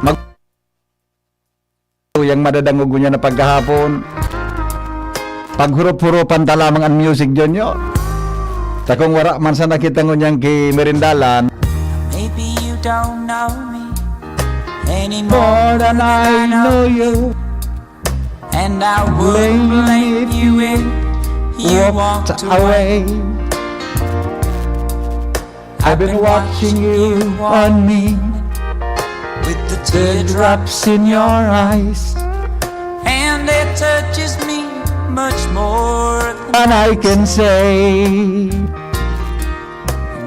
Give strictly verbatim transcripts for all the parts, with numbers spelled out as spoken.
Mag-, yang madadangog niya na pagkahapon. Paghurup-hurupan ta lamang an music, Jonyo. Ta kung wara man sana kita ngunyan ki merindalan. Maybe you don't know me any more than I know you. And I wouldn't blame you if you walked away. I've been watching you on me with the teardrops in your eyes. And it touches me much more than I can say.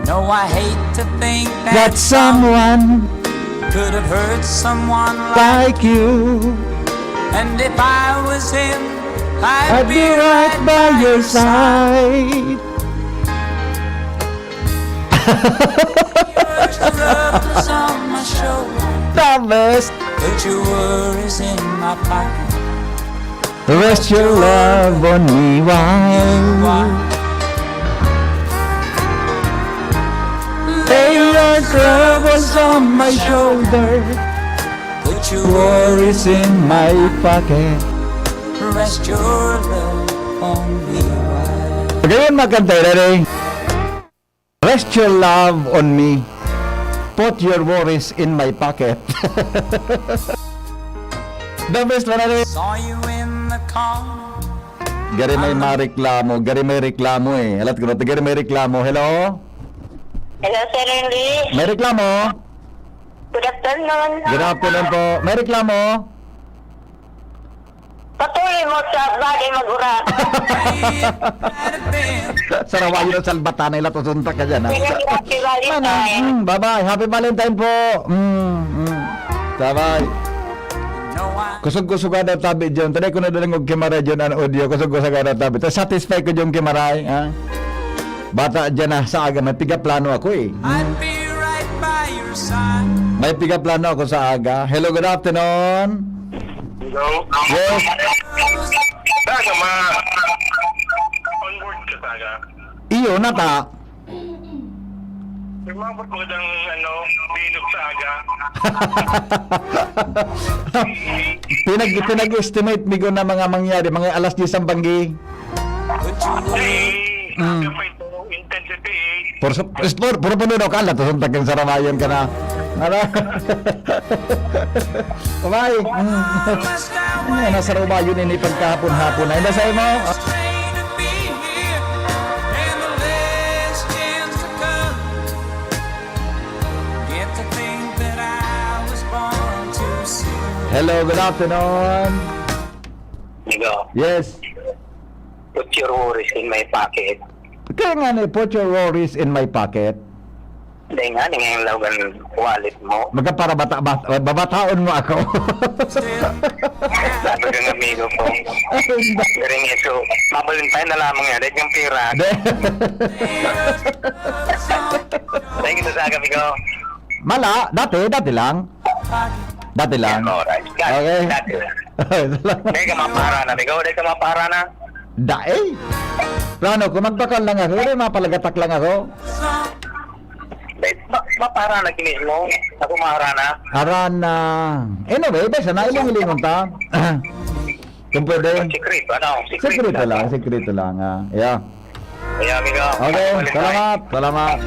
No, I hate to think that someone could have hurt someone like you. And if I was him, I'd be right by your side. Put your troubles on my shoulder. The best. Put your worries in my pocket. Rest your love on me while lay your troubles on my shoulder. Put your worries in my pocket. Rest your love on me while. Pagayon, mga kanta, ready? Rest your love on me. Put your worries in my pocket. The best, mga ready? Saw you in the car. Gari may mareklamo, gari may reklamo eh. Alat ko na, gari may reklamo. Hello? Hello, Sir Henry. May reklamo? Good afternoon. Good afternoon po. May reklamo? Patuloy mo sa bagay mag-urat. Sarawayo na salbatan na ila, tusuntak ka dyan, ha? Sige, happy Valentine. Mana, mm, bye-bye. Happy Valentine po. Mm, mm. Bye-bye. Kusog-kusog ka daw tabi, John. Taday ko na dalang og Kimaray, John, an audio. Kusog-kusog ka daw tabi. Ta satisfy ko, John Kimaray, ha? Bata dyan na sa aga, may pigaplano ako, eh. I'd be right by your side. May pigaplano ako sa aga. Hello, good afternoon. Hello. Yes. Sa aga, ma-, on board ka sa aga? Iyo, nata. Yung mga magandang, ano, bilog sa aga. Pinag-, pinag-estimate mi na mga mangyari, mga alas diyes ang banggi. Ay, Mm. aga pa ito, intensity eh. Por su-, por, por, por, no, kala, to, sa tagang saramayan ka na. Ano? Bye-bye. Mm. Ano, nasa Rubayon ini pagkahapon-hapon. Ay, nasa mo? Hello, good afternoon. Amigo, Yes. put your worries in my pocket. Kaya nga ni, put your worries in my pocket. Hindi nga, hindi nga yung lawagan wallet mo. Magka para bata, bat-, babataon mo ako. Sabi ng amigo ko. Ay, hindi. Galing eh, so, mabalintay na lamang yan. Dahil yung pira. Hindi. Thank you sa aga, amigo. Mala, dati, dati lang. Dati lang. Alright. Dati, Okay. dati lang. Dahil ka mapara na, amigo. Dahil ka mapara na. Dai. Plano ko, magbakal lang ako. Dai, mapalagatak lang ako. Dahil ma-, mapara na kinis mo. Ako mahara na. Aran na. Anyway, basta na, iling-ilingon ta. Kung pwede. Sikreto, ano? Sikreto Sikreto lang. lang, sikreto lang, ah. Yeah. Kaya, amigo, Okay, happy Valentine. salamat, salamat.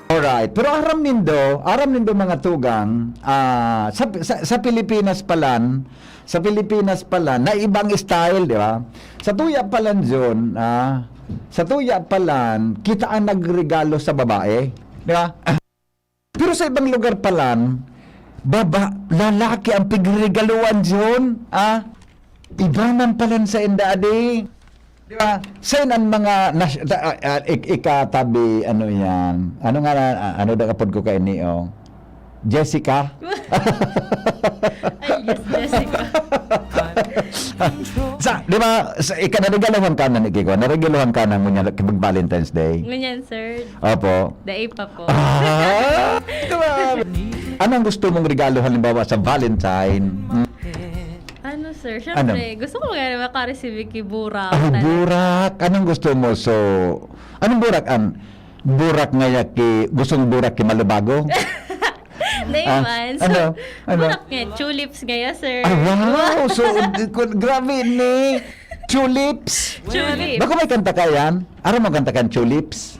Alright, pero aram nindo, aram nindo mga tugang, ah, sa, sa, sa Pilipinas palan, sa Pilipinas palan, na ibang style, di ba? Sa tuya palan, John, ah, sa tuya palan, kita ang nagregalo sa babae, di ba? Pero sa ibang lugar palan, baba-, lalaki ang pigregaluan, John, ah. Iba man pala sa inda, adi. Di ba? Sain an mga nas-, ta-, ah, ah, ik-, ikatabi, ano yan? Ano nga na, ah, ano daw apod ko kaini, oh? Jessica? Ay, yes, Jessica. Sa, di ba, sa, ika-, naregaluhan ka na ni Kiko? Naregaluhan ka na ngunyan, kapag Valentine's Day? Ngunyan, sir. Opo. Dai pa po. Ah! Grabe. Anong gusto mong regalo, halimbawa, sa Valentine? Hmm? Ano, sir? Ano? Siyempre, gusto ko nga na makareceive ki burak. Ay, talaga. Burak. Anong gusto mo? So, anong burak? An, burak ngaya ki, gustong burak ki malubago? Di Ah, man. So, ano? Ano? Burak nga, tulips ngaya, sir. Ah, wow! So, kun-, grabe ni. Tulips. Tulips. Bako may kanta ka yan? Aram mo kanta kan Tulips?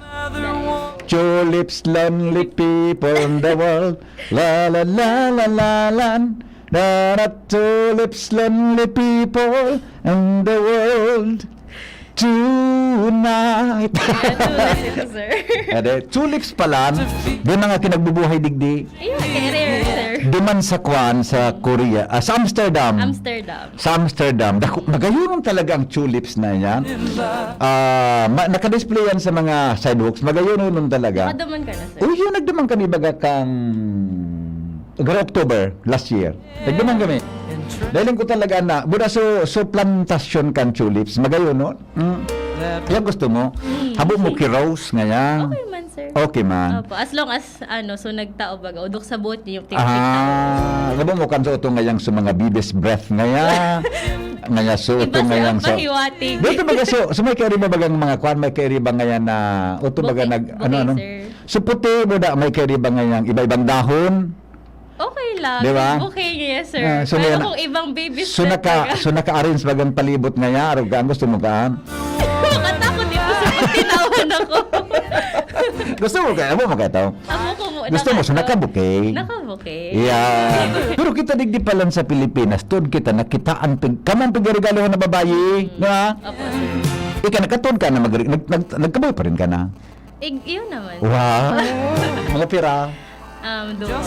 Tulips, lonely people in the world. La, la, la, la, la, la. There are tulips, lonely people in the world tonight. Ano na sila, sir? Ade, tulips pala. Doon na nga kinagbubuhay digdi. Ayun, kay Rare, sir. Duman sa kwan, sa Korea, ah, sa Amsterdam. Amsterdam. Sa Amsterdam. Dako, magayonon talaga ang tulips na yan. Ah, ma-, nakadisplay yan sa mga sidewalks. Magayonon talaga. Nakaduman ka na, sir? Uy, yun, nagduman kami baga kang, garo October last year. Nagduman kami. Dahil ko talaga na, buda so, so plantasyon kan tulips. Magayonon. Mm. Yan gusto mo? Mm. Habo mo ki rose ngayon. Okay man, sir. Okay man. Opo, as long as, ano, so nagtao baga, o duk sa buot niyo, tiktik tayo. Ah, habo mo kan so utong ngayang so mga bibis breath ngaya. Ngaya so Iba utong sa ngayang sa pahiwatig. Dito baga so, so may kairiba bagang mga kwan, may kairiba ngaya na, uto baga Bouquet, nag, ano, bouquet, ano? Sir. So puti mo da, may kairiba ngayang iba-ibang dahon. Okay lang. Di ba? Okay, yes, sir. Ah, so Pero ngayon, kung ibang babies so na naka-, talaga. So naka-arrange bagang palibot ngaya, arog ka, ang gusto mo ka? Makatakot yung gusto ko, tinawan ako. Gusto mo ka? Amo mo ka ito? Amo ko mo Gusto mo? So naman ito. Naka-bouquet. Naka-bouquet. Yeah. Pero kita digdi pa lang sa Pilipinas, tod kita nakitaan pig-, kamang pigaregalo na babayi, Hmm. di ba? Opo, sir. Ika nakatod ka na mag-, nag-, nag-, nagkaboy pa rin ka na? Ig-, yun naman. Wow! Mga pira? Um, duwa.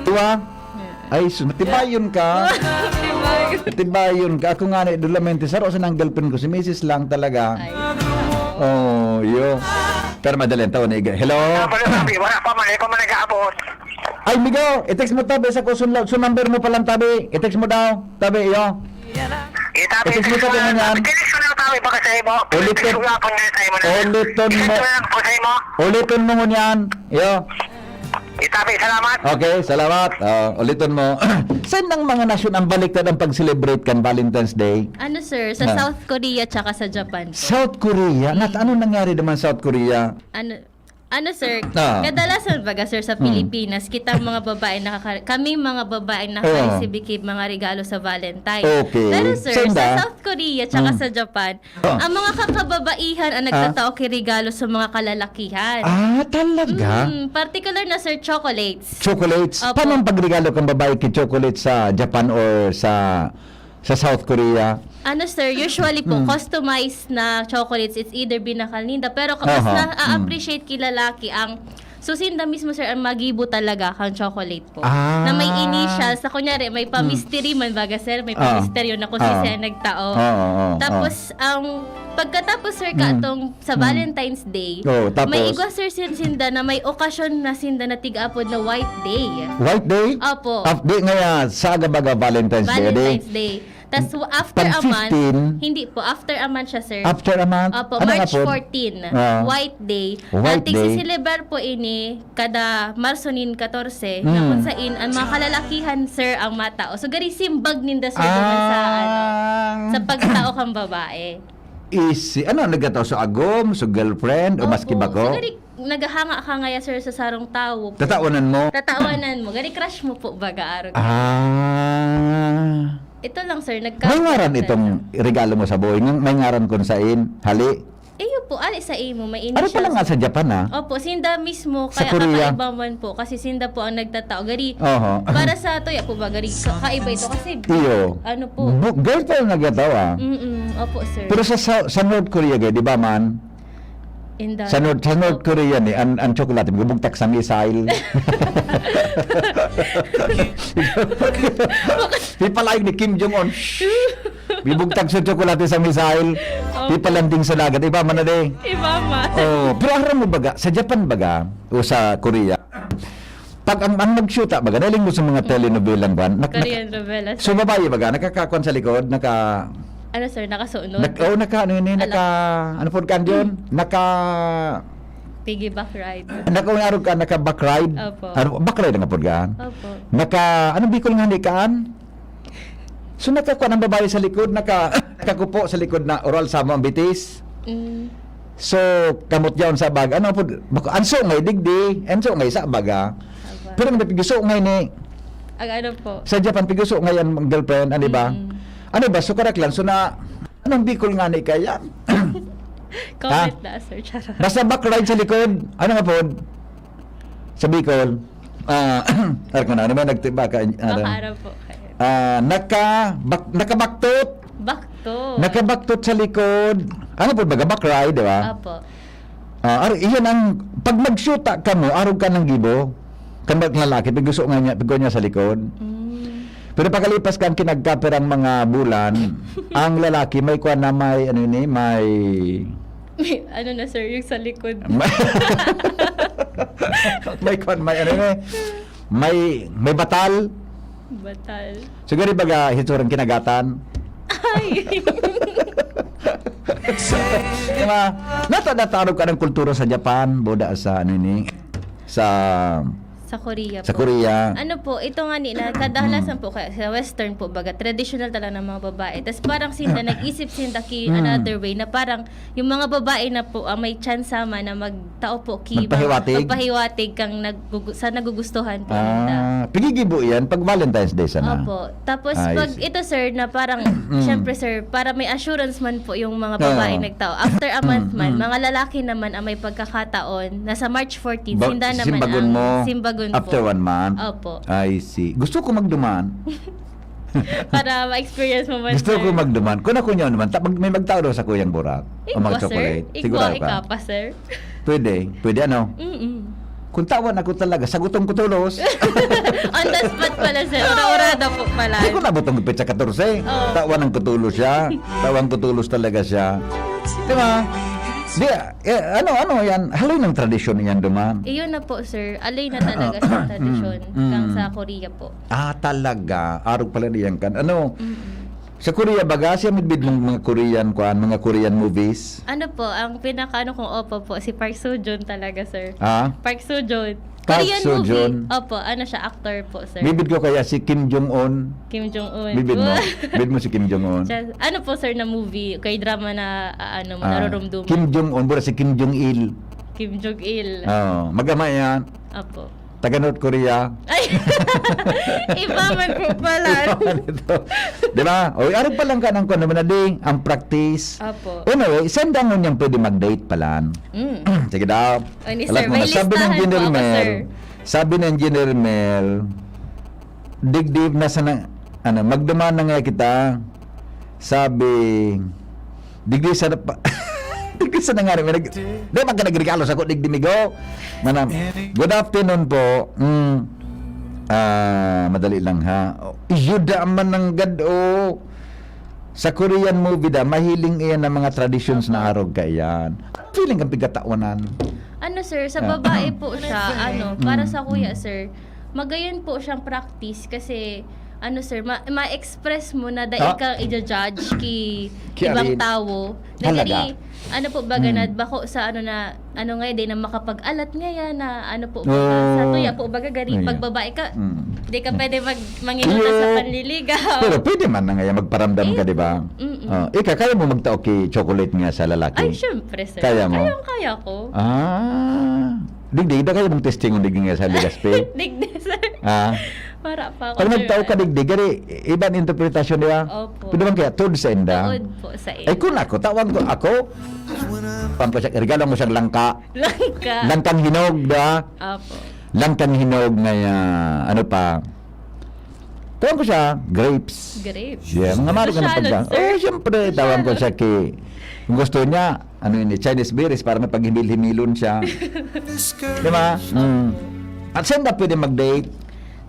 Duwa? Yeah. Ay, sus, matibayon ka. Matibayon. Matibayon ka. Ako nga na, idolamente, saro sa nang girlfriend ko, si misis lang talaga. Ay. Oh, yo. Pero madali ang taon na iga-, hello? Ah, wala pa, wala pa, wala pa man nag-aabot. Ay, migo, i-text mo tabi sa ko, sun-, sun number mo palang tabi. I-text mo daw, tabi, iyo. Itabi I-text mo sa tabi, kanya yan. I-text mo lang tabi, baka sa imo. Ulitin. Gusto nga po niya sa imo na. Ulitin mo. I-text mo lang po sa imo. Ulitin mo ngunyan. Iyo. Itabi, salamat. Okay, salamat. Ah, ulitin mo. Saan ng mga nasyon ang baliktad ang pag-celebrate kan Valentine's Day? Ano, sir? Sa Ah. South Korea tsaka sa Japan po. South Korea? Nat-, Mm. ano nangyari naman sa South Korea? Ano, ano, sir? Ah. Kadalasan, baga, sir, sa Mm. Pilipinas, kita ang mga babae nakaka-, kaming mga babae Oo. nakaka-receive ki mga regalo sa Valentine. Okay. Pero, sir, Saan sa ba? South Korea tsaka Mm. sa Japan, Ah. ang mga kakababaihan ang Ah. nagtatao ki regalo sa mga kalalakihan. Ah, talaga? Mm, particular na, sir, chocolates. Chocolates? Opo. Paano ang pagregalo kang babae ki chocolate sa Japan or sa, sa South Korea? Ano, sir, usually po, Hmm. customized na chocolates, it's either binakal ninda, pero ka-, mas Aha. na-a-appreciate Hmm. ki lalaki ang, so, sinda mismo, sir, ang magibo talaga kang chocolate po. Ah. Na may initials. Sa kunyari, may Hmm. pa-mystery man baga, sir. May Ah. pa-misteryo na kung Ah. sino siya nagtao. Oo, oo, oo. Tapos, ang pagkatapos, sir, Hmm. katong sa Hmm. Valentine's Day, Oo, tapos? may igwa, sir, sin-, sinda na may okasyon na sinda na tig-apod na White Day. White Day? Opo. Ah, di ngaya, sa aga baga Valentine's Day, di? Valentine's Day. Tas, w-, after Pag a month, fifteen? Hindi po, after a month siya, sir. After a month? Opo, Anong March apod? fourteen, Ah. White Day. White At Day? Nagsiselebar po ini kada Marso nin katorse, na Mm. kung sain ang mga kalalakihan, sir, ang matao. So, gari simbag ninda, sir, duman sa, ano, Ang sa pagtao kang babae. Isi, ano, nagkatao sa agom, sa girlfriend, o Opo. maski bako? So, gari, naghahanga ka ngaya, sir, sa sarong tawo po. Tatawanan mo? Tatawanan mo. Gari crush mo po, baga, arog. Ah. Ito lang, sir, nagka- May ngaran itong regalo mo sa boy? Ng-, may ngaran kung sain? Hali? Iyo po, ali sa imo, may Ano initials pala nga po. sa Japan, ah? Opo, sinda mismo, Sa kaya Korea? kakaiba man po, kasi sinda po ang nagtatao. Gari, Oho. para sa toya po ba, gari, ka-, kaiba ito kasi, Iyo. ano po. Bu-, girl pa yung nagtatawa. Mm-mm, opo, sir. Pero sa, sa, sa North Korea, gay, di ba man? Inda. Sa North, sa North Opo. Korea ni, ang, ang tsokolate, bubugtak sa missile. Ipalayog ni Kim Jong-un. Bibugtag sa tsokolate sa missile. Opo. Ipalanding sa dagat. Iba man na, di. Iba man. Oh, pero aram mo baga, sa Japan baga, o sa Korea, pag ang, ang nagsyuta baga, nahiling mo sa mga telenovelang ban, nak-, nak-, Korean novela, so, sir. Babae baga, nakakakuan sa likod, naka Ano, sir, nakasunod? Nak-, oh, naka, ano yun eh, Ala. Naka, ano po kan yun? Naka Piggyback ride. Naka, arog ka, naka back ride? Opo. Ano, back ride nga po kan? Opo. Naka, anong Bicol nga ni kaan? So, nakakuha ng babae sa likod, naka, nakakupo sa likod na oral sa mo ang bitis. Mm. So, kamot yaon sa bag. Ano po, bako, anso ngay digdi, anso ngay sa baga. Aba. Pero ang piguso ngay ni Ang ano po? Sa Japan, piguso ngay ang girlfriend, ano ba? Mm. Ano ba? So, karak lang. So, na, anong Bicol nga ni kaya? Comment Ha? na, sir. Charot. Basta back ride sa likod. Ano nga po? Sa Bicol. Ah, arak mo na, ano ba nagtiba ka? Ano? Baka aram po kayo. Ah, naka, bak-, nakabaktot. Bakto. Nakabaktot sa likod. Ano po, baga back ride, di ba? Apo. Ah, ar-, iyan ang, pag magsyuta ka mo, arog ka ng gibo. Kan mga lalaki, piguso nga niya, pigko niya sa likod. Mm. Pero pagkalipas kan kinagkapirang mga bulan, ang lalaki may kuwan na may, ano yun eh, may May, ano na, sir, yung sa likod. May, may kuwan, may ano yun eh, may, may batal. Batal. Siguro baga, hitsurang kinagatan. Ay! Diba? Nata-, natarog ka ng kultura sa Japan, boda sa ano ni, sa Sa Korea sa po. Korea. Ano po, ito nga ni, na kadalasan Mm. po, kaya sa Western po, baga, traditional talaga ng mga babae. Tas parang sinda, nag-isip sinda ki Mm. another way na parang yung mga babae na po, ah, may chance sama na magtao po ki Magpahiwatig? magpahiwatig kang naggugu-, sa nagugustuhan po ninda. Ah, pigigibo yan pag Valentine's Day sana. Opo. Tapos I pag see. ito, sir, na parang, Mm. syempre, sir, para may assurance man po yung mga Ah. babae nagtao. After a month Mm, man, mm. mga lalaki naman ang may pagkakataon na sa March fourteen, Ba-, sinda naman simbagon ang mo simbagon after po. one month? Opo. I see. Gusto ko magduman. Para ma-experience mo man, Gusto ko sir. magduman. Kung ako niya naman, ta-, mag-, may magtao daw sa Kuyang Burak. O Igwa, mga sir. chocolate. Igwa, Sigurado ka? Ikapa, sir. Pwede. Pwede, ano? Mm-mm. Kung tawan ako talaga, sagutan ko tulos. On the spot pala, sir. Ura-urada po pala. Di ko nabutong petsa katorse. Oo. Tawan ang kutulos siya. Tawan ko tulos talaga siya. Di ba? Di, eh, ano, ano yan? Haloy ng tradisyon yan, duman. Iyon na po, sir. Aloy na talaga sa tradisyon Mm. kang sa Korea po. Ah, talaga? Arog pala niyan kan. Ano? Mm-mm. Sa Korea, baga siya midbid mong mga Korean, kuan, mga Korean movies? Ano po, ang pinaka-ano kong opo po, si Park Seo Joon talaga, sir. Ah? Park Seo Joon. Park Korean Seo Joon. movie. Opo, ano siya, actor po, sir. Bibid ko kaya si Kim Jong-un. Kim Jong-un. Bibid mo? Bibid mo si Kim Jong-un? Siya, ano po, sir, na movie, kay drama na, ah, ano mo, Ah, narurumduman. Kim Jong-un, mura si Kim Jong-il. Kim Jong-il. Oo, mag-ama yan. Opo. Taga North Korea. Ay! Iba man po pala. Iba man ito. Di ba? O, arog pa lang ka ng kuwan naman na di, ang practice. Opo. Anyway, saan dangon niyang pwede mag-date palan? Mm. Sige daw. O, ni Alam sir, mo may na, sabi ng listahan Engineer po ako, Mel, sir. sabi ng Engineer Mel, digdi na sa na, ano, magduman na nga kita. Sabi, digdi sa pa-, digdi sa nangari, may nag-, di man ka nagregalo sa ko, digdi migo. Manam, good afternoon po. Mm. Ah, madali lang ha. Oh, iyo da man ang gad, oh. Sa Korean movie da, mahiling iyan ng mga traditions na Apo. arog ka iyan. Feeling kang pigkatawanan. Ano, sir, sa Ah. babae po siya, ano, para Mm, sa kuya, mm. sir, magayon po siyang practice kasi, ano, sir, ma-, ma-express mo na dai Ah. kang i-judge ki Ki ibang Arin. tawo. Na Halaga. gani, ano po, baga na Mm. bako sa, ano, na, ano nga, di na makapag-alat ngayon na, ano po, baga, sa Oh. tuya po, baga, gani, Ngayon. pag babae ka, Mm. di ka Mm. pwede mag-, manginuna sa Iyo. panliligaw. Pero pwede man na ngayon magparamdam ka, Iyo. di ba? Mm-mm. Oh, ika, kaya mo magtao ki chocolate nga sa lalaki? Ay, syempre, sir. Kaya mo? Kayang kaya ko. Ah. Digdi, da kayo mong testingon, digdi nga sa Legazpi? Digdi, sir. Ah. Wala pa ako, Pag sir, nagtao ka, ano. digdi, gani, iba ang interpretasyon, di ba? Opo. Pwede bang kaya? Tuod sa inda? Tuod po sa inda. Ay, kung ako, tawan ko, ako, pang ko siya, regalo mo siyang langka. Langka. Langkang hinog, di ba? Opo. Langkang hinog nga, ah, ano pa, Tawag ko siya, grapes. Grapes. Yeah, mga maro ka ng Masyado, pagka-, sir. Oh, siyempre, tawag ko Masyado. siya ki-, kung gusto niya, ano yun, eh, Chinese berries para may paghimil-himilon siya. Di ba? Mm. At saan na pwede mag-date?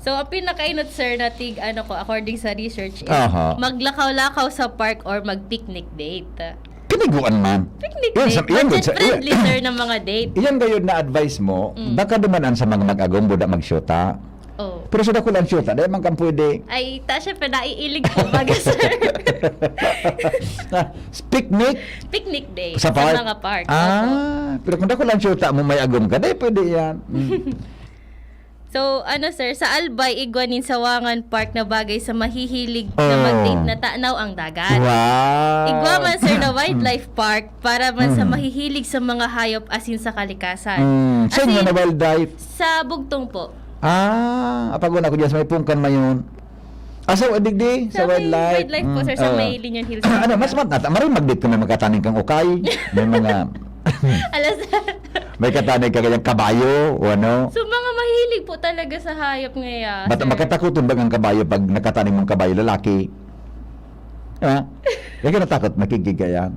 So, ang pinakainot, sir, na tig, ano ko, according sa research, is Aha. maglakaw-lakaw sa park or mag-picnic date. Kiniguan man. Picnic Yan date. sa- yan, Budget sa- friendly, sir, na mga date. Yan gayud na advice mo, Mm. baka dumanan sa mga mag-agom, buda magsyuta. Oh. Pero sa dakul ang syuta, dahil man kang pwede. Ay, ta, syempre, naiilig po baga, sir. Picnic Picnic date. sa park? Sa mga park. Opo. Ah, pero kung dakul ang syuta mo, may agom ka, dahil pwede yan. Mm. So, ano, sir, sa Albay, igwa nin Sawangan Park na bagay sa mahihilig na Oh. mag-date na tanaw ang dagat. Wow! Igwa man, sir, na wildlife park para man sa Mm. mahihilig sa mga hayop asin sa kalikasan. Mm. Saan Asin, nga na wildlife? Sa Bugtong po. Ah, apag wala ko dyan sa may Pungkan Mayon. Ah, sa digdi? Sa, Sa may wildlife. wildlife po, Mm, sir, sa oo. may Liñon Hills. Ano, mas mat-, nata-, maray mag-date ka, may magkataning kang ukay. May mga, Alas. may kataning ka kanyang kabayo, o ano. So, mga mahilig po talaga sa hayop ngaya, Bat-, sir. Makatakuton ba ang kabayo pag nakataning mong kabayo, lalaki? Ha? Hindi ka natakot, nakikig ka yan?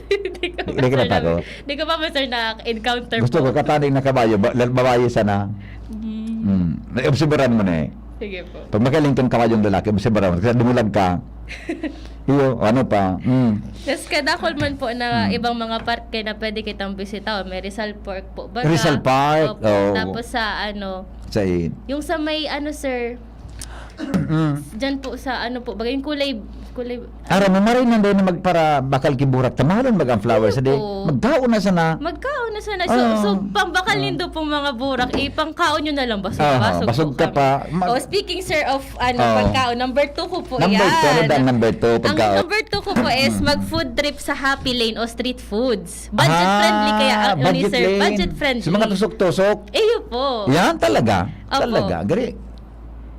Hindi ko Hindi ka pa, sir, natakot? na-, hindi ko pa, sir, na-encounter Gusto po. ko, kataning na kabayo, ba-, lal-, babae sana. Mm. Hmm. Naiobserbaran mo na eh. Sige po. Pag makaling kang kabayong lalaki, obserbaran mo. Kasi dumulag ka. Iyo, ano pa? Hmm. Tapos kadakol man po na Hmm. ibang mga parke na pwede kitang bisita. May Rizal Park po. Baga. Rizal Park, Opo. oo. Tapos sa ano, Sa i- yung sa may ano, sir, Mm. dyan po sa ano po, baga yung kulay, kulay, Ara mo, maray na dahil na magpara bakal kiburak, tamahalon mag ang flowers, Ano di? po? Magkaon na sana. Magkaon na sana. So, Oo. so pambakal nindo pong mga burak, eh, pangkaon nyo na lang, basog-basog Oo, basog po ka kami. pa. Mag- Oh, speaking, sir, of ano, Oo. pagkaon, number two ko po Number yan. two, ano daw ang number two, Ang pagkaon? Number two ko po is Mm. mag-food trip sa Happy Lane o street foods. Budget Ah, friendly kaya, ano ni budget sir? lane. Budget friendly. Sa mga tusok-tusok. Iyo po. Yan talaga. Opo. Talaga. Gari.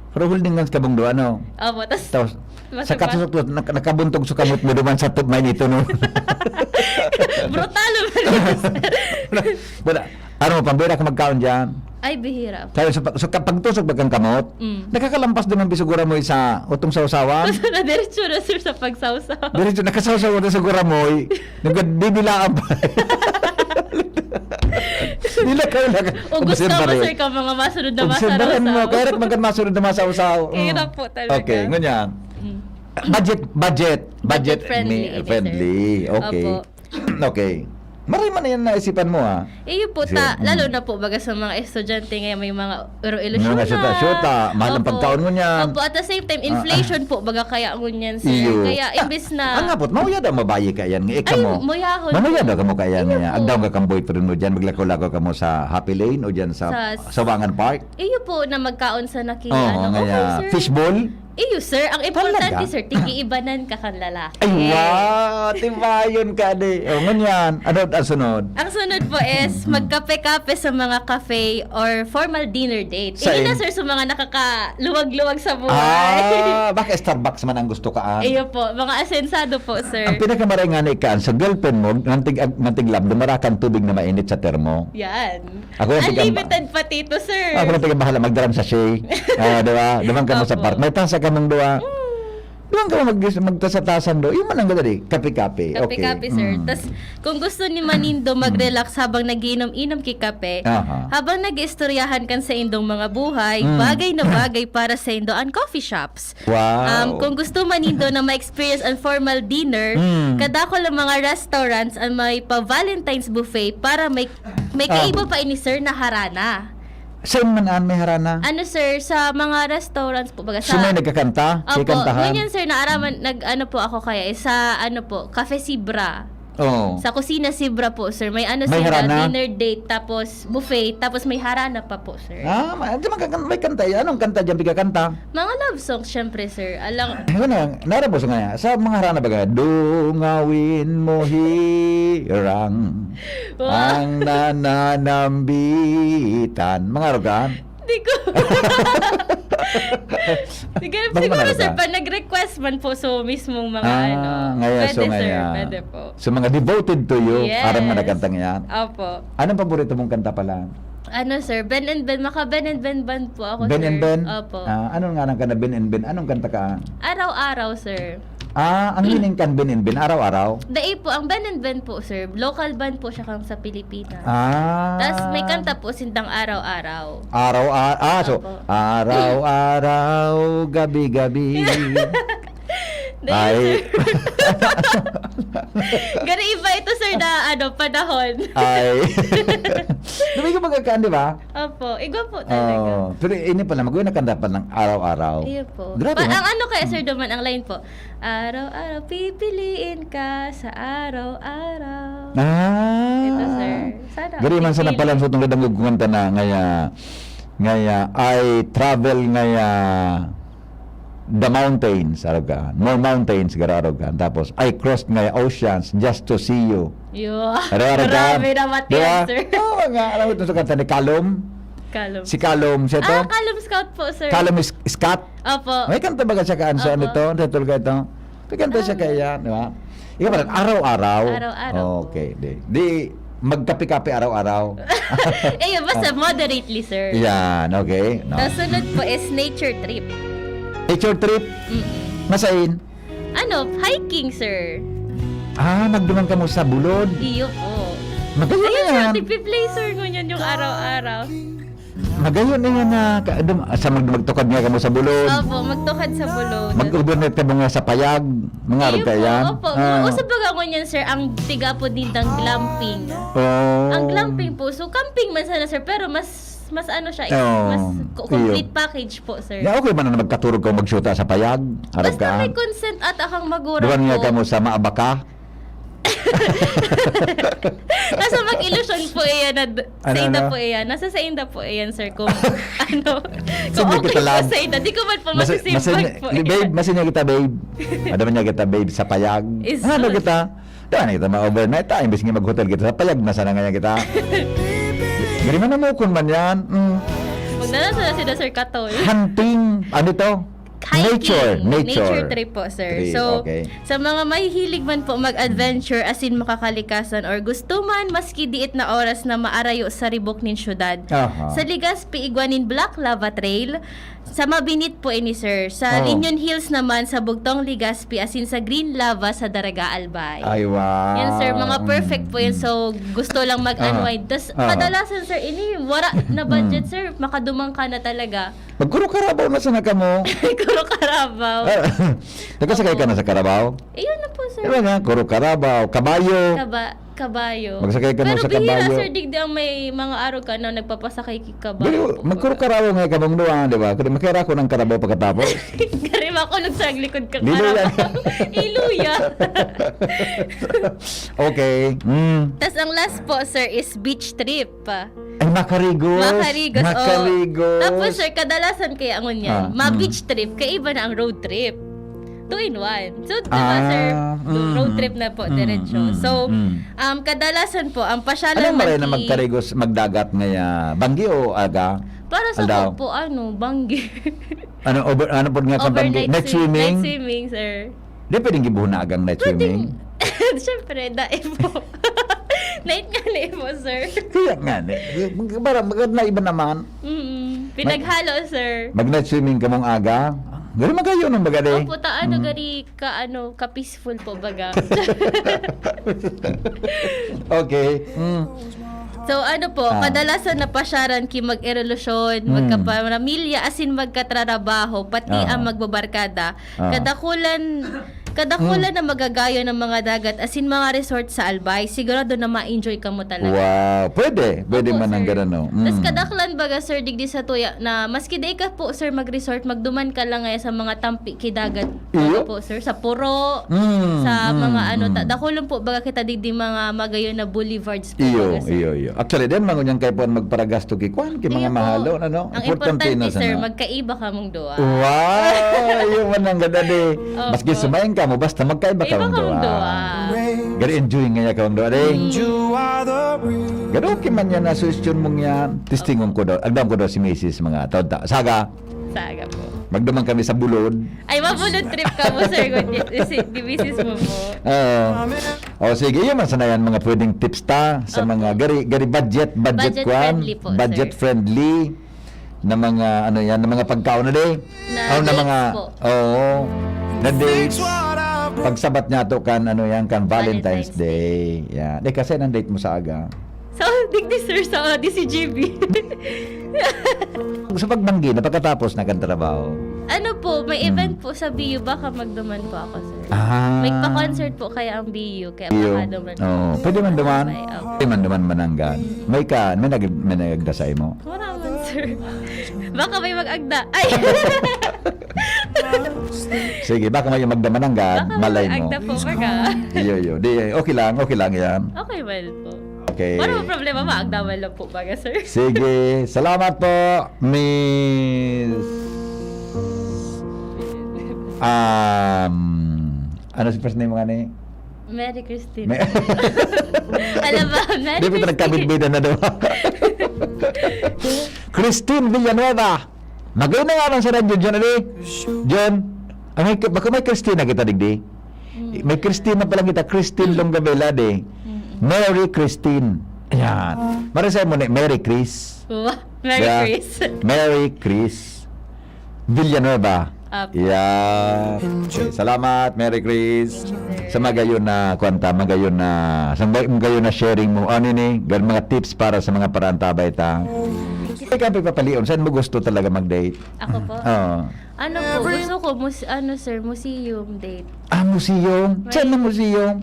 Pero holding hands ka bang doon, ano? Opo, tas Tapos, mas- sa katusok-tusok, nak- nakabuntog sa kamot mo duman sa tub, may nito, no? Brutal naman yun, sir. Wala. Ano, pambira ka magkaon dyan? Ay, bihira. Kaya sa, pag- sa kapag tusok, bagang kamot, Mm. nakakalampas din ang bisugura mo sa utong sausawan. Basta na diretso na, sir, sa pagsawsaw. Diretso, nakasawsaw na sa guramoy. Nagdidilaan pa. Dila ka, wala ka. O gusto mo, sir, ka mga masunod na masaraw-saw. Kaya magkan masunod na masawsaw. Kaya po talaga. Okay, ngunyan. Mm. Budget, budget, budget, Budget friendly, mi- ini, sir. friendly. Okay. Opo. Okay. Maray man na yan naisipan mo, ah. Eh, yun po, Kasi, ta, mm. lalo na po, baga sa mga estudyante ngayon, may mga iro-ilusyon Mga na. syuta-syuta, mahal ang Opo. pagkaon mo niyan. Opo, at the same time, Ah, inflation po, baga kaya ngunyan, sir. Iyo. Kaya, imbes na Ang abot, mauya daw mabayi ka yan. Nga ikaw Ay, mo. muyahon Mamuya po. daw ka mo kaya Iyo niya. po. Agdaw ka kang boyfriend mo dyan, maglakaw-lakaw ka mo sa Happy Lane o dyan sa, Sa Sawangan Park. Iyo po, na magkaon sa naki-, Oo, ano. nga Okay, yan. sir. Fishball? Iyo, sir. Ang importante, Talaga? Sir, tigi-ibanan ka kan lalaki. Ay, wow! Tibayon ka, di. O, ngunyan. Ano ang sunod? Ang sunod po is magkape-kape sa mga cafe or formal dinner date. Sa Hindi na, in- sir, sa mga nakakaluwag-luwag sa buhay. Ah, baka Starbucks man ang gusto ka, ah. Iyo po, mga asensado po, sir. Ang pinakamaray nga ni Kaan, sa girlfriend mo, nantig, nantig lab, dumara kang tubig na mainit sa termo. Yan. Ako lang tigam- Unlimited pa, tito, sir. Ako lang tigam bahala magdaram sa sachet. Ah, di ba? Duman ka mo sa Opo. park. May tasa ka mong duwa. Duman ka mo mag, magtasa-tasan do. Yung man ang gadali. Kape-kape. Okay. Kape-kape, sir. Mm. Tas, kung gusto ni Manindo mag-relax habang nagiinom-inom ki kape, Aha. habang nag-iistoryahan kan sa indong mga buhay, Mm. bagay na bagay para sa indo ang coffee shops. Wow. Um, kung gusto Manindo na ma-experience ang formal dinner, Mm. kadakol ang mga restaurants ang may pa-Valentine's buffet para may, may Ah. kaiba pa ini, sir, na harana. Saan man an may harana? Ano, sir, sa mga restaurants po, baga So, may nagkakanta? May Opo, kantahan? Ngunyan, sir, naaraman, nag-ano po ako kaya, eh, sa, ano po, Cafe Sibra. Oo. Sa Kusina Sibra po, sir. May ano, May sir, harana? na dinner date, tapos buffet, tapos may harana pa po, sir. Ah, ma-, di man kakan-, may kanta yan. Anong kanta dyan, pigkakanta? Mga love songs, syempre, sir. Alang, Ano na, narabos nga yan. Sa mga harana baga, "Dungawin mo hirang Wow. ang nananambitan." Mga arogan. Di ko. Sige, Bakit siguro, manalo sir, ka? Pag nag-request man po, so mismong mga Ah, ano. ngaya, Pwede, so sir. ngaya. Pwede po. So, mga devoted to you, Yes. parang managantang yan. Opo. Anong paborito mong kanta pala? Ano, sir? Ben and Ben. Maka Ben and Ben band po ako, Ben sir. and Ben? Opo. Ah, anong nga ka na Ben and Ben? Anong kanta ka? Araw-araw, sir. Ah, ang meaning kan Bin and Bin, araw-araw? Dai po, ang Ben and Ben po, sir, local band po siya kan sa Pilipinas. Ah. Tas may kanta po sindang araw-araw. Araw, ah, ah, so, Opo. Araw-araw, gabi-gabi. Dai, Ay. Sir. Gani iba ito, sir, na, ano, panahon. Ay. Dumi ka magkakaan, di ba? Opo, igwa po talaga. Oo. Pero ini pala, magwena kanta pa ng araw-araw. Iyo po. Grabe, Pa, ha? Ang ano kaya, sir, duman, ang line po, "Araw-araw, pipiliin ka sa araw-araw." Ah. Ito, sir. Sana Gari man sana pipili. Pala ang sutong kadangog kung kanta na ngaya, ngaya, "I travel ngaya the mountains," arog ka. "More mountains," garo arog ka. Tapos, "I crossed ngaya oceans just to see you." Yo. Arog-arog ka. Grabe naman Di ba? Yan, sir. Oo nga. Alam mo ito sa kanta ni Calum? Calum. Si Calum, siya to? Ah, Calum Scott po, sir. Calum is, Scott? Opo. May kanta ba siya kaan sa ano Opo. To? Sa Tulga ito? May kanta siya Ah. Kaya, di ba? Ikaw pala, araw-araw? Araw-araw po. Okay, di. Di, magkape-kape araw-araw. Eh, yun, basta Ah. Moderately, sir. Yan, okay. No? Sa sunod po is nature trip. Nature trip? Mm-mm. Masain? Ano, hiking, sir. Ah, magduman kamo sa bulod? Iyo po. Magayon Ayun, na sir, yan. Tigpi-play, sir, ngunyan yung araw-araw. Magayon na yan na ka-, dum-, sa mag-, magtukad nga kamo sa bulod. Opo, magtukad sa bulod. Mag-overnight kamo nga sa payag. Mga Iyo arog ka po, yan. Opo. Ah. Uso baga ngunyan, sir, ang tiga po din ng glamping. Oh. Ang glamping po, so camping man sana, sir, pero mas, mas ano siya, Oo. mas co-, Iyo. Complete package po, sir. Ya, okay man na magkaturog ka magsyuta sa payag. Arog Basta ka. May consent ata kang magulang Duman nga po. Kamo sa Maabaka. Nasa mag-ilusyon po iyan na d-, Ano, sainda ano? Po iyan. Nasa sainda po iyan, sir, kung ano, kung Sige, okay kita po lang. Sainda. Di ko man po Masi-, masisimbag masi-, po babe, iyan. Masi niya kita, babe. Madama niya kita, babe, sa payag. Is Ano good. Kita? Daan na kita ma-overnight, ta. Imbis nga mag-hotel kita sa payag, nasa na ngayon kita. Gari man namukon man yan. Mm. Huwag na lang sana sila, sir, katol. Hunting, ano to? Hiking. Nature, nature. Nature trip po, sir. Trip, So, okay. Sa mga mahihilig man po mag-adventure, as in makakalikasan, or gusto man, maski diit na oras na maarayo sa ribok nin syudad. Aha. Sa Legazpi, igwa nin Black Lava Trail. Sa Mabinit po ini, sir. Sa Oh. Union Hills naman, sa Bugtong, Legazpi, as in sa Green Lava, sa Daraga, Albay. Ay, wow. Yan, sir. Mga perfect po yan. Mm. So, gusto lang mag-unwind. Aha. Tas, Aha. Kadalasan, sir, ini, wara na budget, Mm. Sir. Makaduman ka na talaga. Magkuro-karabaw na sana kamo. Kuro-karabaw. Ah, nakasakay ka Opo. Na sa karabaw? Iyon na po, sir. Diba nga, kuro-karabaw, kabayo. Kaba-, kabayo. Magsakay ka na Pero sa bihira, kabayo. Sir, digdi ang may mga araw ka na nagpapasakay ki kabayo Pero po, magkuro-karabaw nga kamong duwa, di ba? Kaya makira ko ng karabaw pagkatapos. Gari, makulog sa likod ka Dilo yan. Karabaw. Iluya. Okay. Mm. Tas ang last po, sir, is beach trip. Ay, Macarigos. Macarigos, oh. Macarigos. Tapos, sir, kadalasan kaya ngunyan, Ah, ma-beach mm. Trip, kaiba na ang road trip. Two in one. So, di ba, Ah, sir? mm, Road trip na po, mm, diretso. mm, So, mm. um, kadalasan po, ang pasyalan Anong maray na man ki- magkarigos, magdagat ngaya? Banggi o aga? Para sa Aldaw? Po, ano, banggi. Ano, over, ano po nga sa Overnight banggi? Night swim-, swimming? Night swimming, sir. Di pwedeng gibuhon na agang night Pwedeng, swimming? Siyempre, dai po. Night nga na po, sir. Kaya nga, ni, para maganda iba naman. Mm-mm. Mag- Pinaghalo, sir. Mag-night swimming kamong aga? Gari magayon ang baga, di? Opo, ta-, ano, Mm. Gari ka, ano, ka-peaceful po, baga. Okay. Mm. So, ano po, Ah. Kadalasan napasyaran ki mag-erelasyon, Hmm. Magkapamilya, as in magkatrarabaho, pati Ah. Ang magbabarkada. Ah. Kadakulan, kadakulan Hmm. Na magagayon ang mga dagat, as in mga resort sa Albay. Sigurado na ma-enjoy ka mo talaga. Wow. Pwede. Pwede Opo, man ang sir. Ganun, no? Tas Mm. Kadaklan baga, sir, digdi sa tuya na maski di ka po, sir, mag-resort, magduman ka lang ngayon sa mga tampi ki dagat. Iyo? Baga po, sir, sa Puro, Mm, sa mm, mga ano, mm. Ta-, dakulon po baga kita digdi mga magayon na boulevards po Iyo, baga, sir. Iyo, iyo. Actually, then, mangunyan kayo po ang magparagasto ki kwan, ki mga Iyo po. Mahalo, ano? Ang Importante importante, na sir, sana. Magkaiba kamong duwa. Wow! Iyo man ang ganda, di. Opo. Maski sumayang ka mo, basta magkaiba Iba kamong kamong duwa. Duwa. Gari enjoy nga niya kamong duwa, di. Mm. Garo ki man yan na suhestyon mong yan. Testingon Opo. Ko daw. Agdam ko daw si misis, mga taon ta. Saga. Saga po. Magduman kami sa Bulod. Ay, mabulod trip ka mo, sir, kung di, si, di misis mo po. Oo. O, sige, yun man sana yan, mga pwedeng tips ta sa Opo. Mga gari, gari budget, budget Budget kwan, friendly po, budget sir. Friendly na mga, ano yan, na mga pagkaon na di. Na Oh, na dates mga, po. Oo. Na dates. Pagsabat niya to kan, ano yan, kan Valentine's Valentine's Day. Yan. Eh, kasi nang date mo sa aga. So, digdi, sir, sa, di si G B. Sa pagbanggi na pagkatapos na kan trabaho. Ano po, may Hmm. event po sa B U, baka magduman po ako, sir. Ah. May pa-concert po kaya ang B U, kaya B U. baka duman po. Oo. Pwede man duman. Ay, opo. Pwede man duman mananggan. May ka, may nag-, may nagdasay mo? Wala man, sir. Baka may mag-agda. Ay! Sige, baka may magda mananggan, Baka may malay mo. mag-agda po, baga. Iyo, iyo. Di, okay lang, okay lang yan. Okay, well po. Okay. Wala problema, maagda man lang po, baga, sir. Sige, salamat po, Miss, um, ano si first name mo nga ni? Mary Christine. Me- Alam ba, Mary Di ba ito Christine. nagkabidbidan na daw? Christine Villanueva. Magayon na nga man sa radyo, John, ali? John, ah, may, baka may Christina kita, digdi? Mm. May Christina pa lang kita, Christine Longabela, di? Mm. Mary Christine. Ayan. Marisay mo ni Mary Chris. Wa-, Mary Yeah. Chris. Mary Chris Villanueva. Apo. Yeah. Okay, salamat, Mary Chris. Thank you, sir. Sa magayon na, kwan ta, magayon na, sa mag-, magayon na sharing mo. Ano ni? Gan-, mga tips para sa mga parantabay ta. Ikaw, pagpapalion, saan mo gusto talaga mag-date? Ako po? Oo. Ano po, gusto ko, mus-, ano, sir, museum date. Ah, museum? Saan May na museum?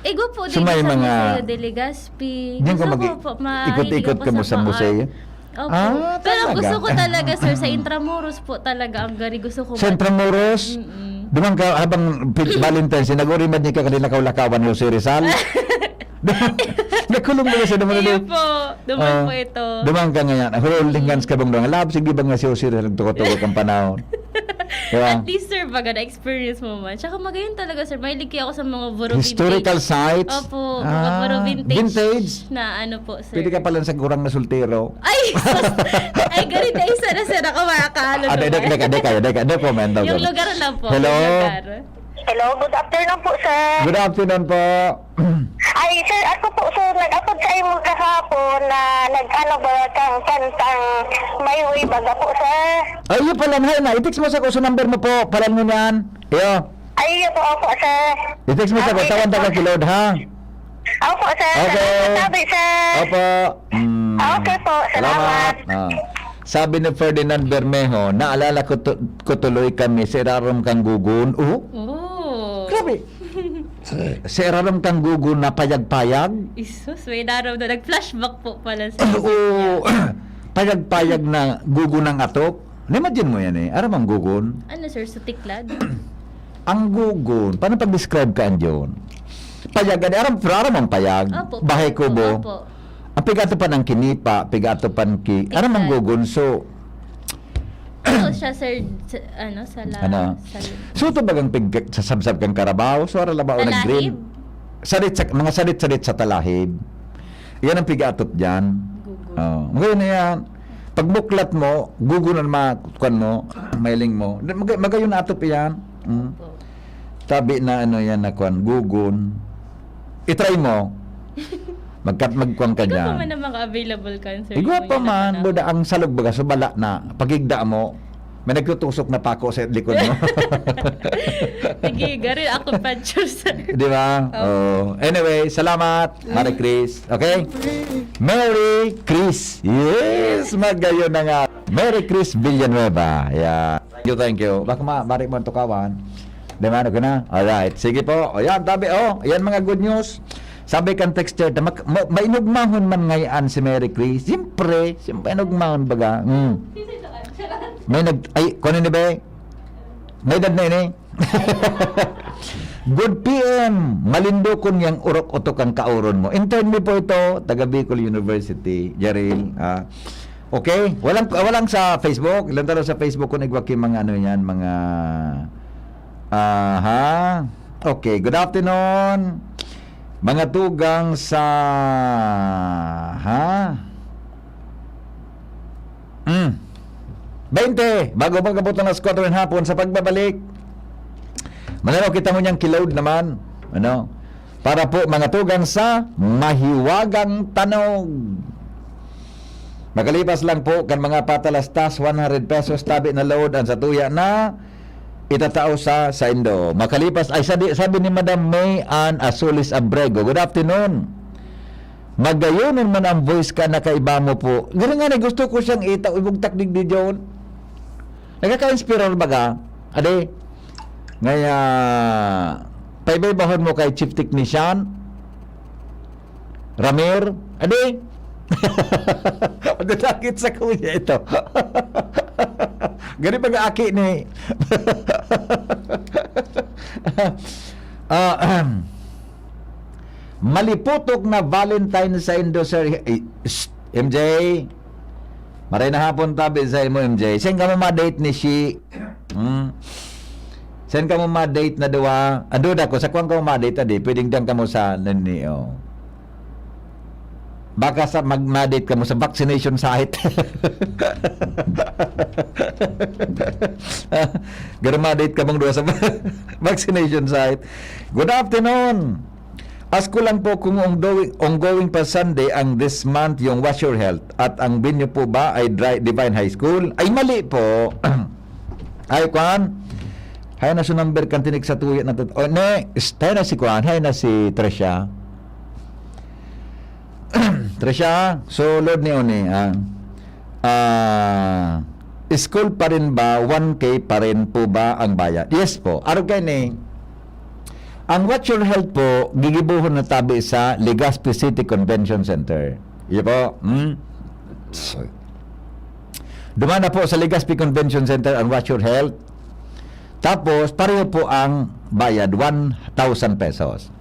Igwa po, So, din may sa mga Museo de Legazpi. Diyan ka Gusto mag-, ko po, mahilig ikot-ikot ako ka mo sa sa mga museo? art. Opo. Ah, Pero talaga? gusto ko talaga, sir, sa Intramuros po talaga ang gari. Gusto ko Sa ma- Intramuros? Mm-mm. Duman ka, habang Pit-, Valentine's, nag-urimad niya ka, kalilakaw-lakawan ni Jose Rizal? Nakulong mo na siya, duman Iyo na po. Duman Ah, po ito. duman ka ngayon. Holding hands ka bang doon? Love, sige ba nga si Jose Rizal, nagtuko-tuko kang panahon? Di ba? At least, sir, baga na-experience mo man. Tsaka magayon talaga, sir. Mahilig kaya ako sa mga Buro Historical vintage. sites? Opo, mga Ah, Buro vintage vintage? na ano po, sir. Pwede ka pala sa gurang na soltero. Ay, sus! Ay, ganito, isa na, sir, ako makakaano Ah, deka, naman. deka, deka, deka. No comment, no Yung comment. lugar lang po, Hello? yung lugar. Hello, good afternoon po, sir. Good afternoon po. Ay, sir, ako po, sir, nag-apod sa imo kahapon na nag-ano ba kang kantang My Way baga po, sir. Ay, yun pala, hay na. I-text mo sa ko sa number mo po. Palan mo niyan. Iyo. Ay, iyo po, opo, sir. I-text mo sa ko. Okay, Tawan ta sir. ka kilod, ha? Opo, sir. Okay. Salamat, sabi, sir. Opo. Mm. Okay po, Salamat. salamat. Ah. Sabi ni Ferdinand Bermejo, "Naalala ko tu-, ko tuloy kami sa irarom kang gugon." Oh? Oh. Grabe. Sa irarom kang gugon na payag-payag? Isus, may nararamdaman. Nag-flashback po pala sa Ay, oo. Payag-payag na gugon ng atop. Na-imagine mo yan eh. Aram ang gugon? Ano, sir? Sa tiklad? Ang gugon, paano pag-describe ka, Anjon? Payag, ano, aram, pero aram ang payag? Opo, Bahay opo, kubo. opo. Ang pigato pa ng kinipa, pigato pa ng ki-, aram ang Tiklad. gugon. So, Ano siya, sir? Sa, ano, sa la-, Ano? sa So, ito bagang pig-, sa sabsab kang karabaw, so, ara labaw Talahib? nag-green. Sarit sa, mga sarit-sarit sa talahib. Yan ang pigaatop dyan. Gugon. Oh, magayon na yan. Pag buklat mo, gugon ang mga, kwan mo, mailing mo. Mag-, magayon na atop yan. Mm. Opo. Tabi na ano yan na kwan, gugon. I-try mo. Magkat-, magkwan ka Igwa pa dyan. man ang mga available kan, sir, Igwa yung pa mga man, nakapanahon. buda, ang salog baga, subala na, pagigda mo, may nagtutusok na pako sa likod mo. Sige, garo ako picture, sir. Di ba? Opo. Oh. Anyway, salamat, Mare Chris. Okay? Mary Chris. Yes, magayon na nga. Mary Chris Villanueva. Yeah. Thank you, thank you. Baka ma-, mari mo ang tukawan. Di ba, ano ko na? Alright. Sige po. O yan, tabi, oh. Yan mga good news. Sabi kan texter, "Mak-, ma-, mainugmahon man ngayon si Mary Chris." Siyempre, siyempre, mainugmahon baga. Mm. May nag-, ay, kuno ni be? May edad na ini? Good P M, malindokon yang orok-otok ang kaoron mo. Intern mi po ito, taga Bicol University, Jaril. Ah, okay, walang, walang sa Facebook. Ilan talo sa Facebook kung igwa ki mga ano yan, mga, aha. Okay, good afternoon. Mga tugang sa, ha? Mm. Baynte, bago mag-abot ang alas kwatro ng hapon, sa pagbabalik, mananaw kita ngunyan ki Load naman, ano? Para po mga tugang sa mahiwagang tanog. Makalipas lang po kan mga patalastas, one hundred pesos tabi na Load ang satuya na itatao sa saindo. Makalipas, ay, sabi, sabi ni Madam May Ann Azules Abrego, "Good afternoon. Magayonon man ang voice ka, nakaiba mo po." Gani nga, gusto ko siyang itao, ibugtak digdi diyon. Nakaka-inspirar baga. Ade, ngaya, paibaybahon mo kay Chief Technician Ramir. Ade, madadakit sa kuya ito. Gani mga aki ni. Ah, maliputok na Valentine saindo, sir. Eh, shh, M J. Maray na hapon tabi sa imo, M J. Saan ka mo ma-date ni Shi? Hmm. Saan ka mo ma-date na duwa? Ang duda ko, sa kuwan ka mo ma-date, adi, pwedeng diyan ka mo sa, nani, oh. Baka sa mag-, ma-date ka mo sa vaccination site. Pero ma-date ka mong duwa sa vaccination site. Good afternoon. Ask ko lang po kung ongoing, ongoing pa Sunday ang this month yung Wash Your Health at ang venue po ba ay Dri-, Divine High School? Ay, mali po. Ay, kwan. Hay na si number kan tinig sa tuya na tat-, oh, next. Hay na si kwan. Hay na si Tresha. Tresha, so Lord ni Oni, ah. Ah, school pa rin ba, one K pa rin po ba ang bayad? Yes po. Arog kayo ni, ang What's Your Health po, gigibohon na tabi sa Legazpi City Convention Center. Iyo po. Hmm? Duman na po sa Legazpi Convention Center ang What's Your Health. Tapos, pareho po ang bayad, one thousand pesos.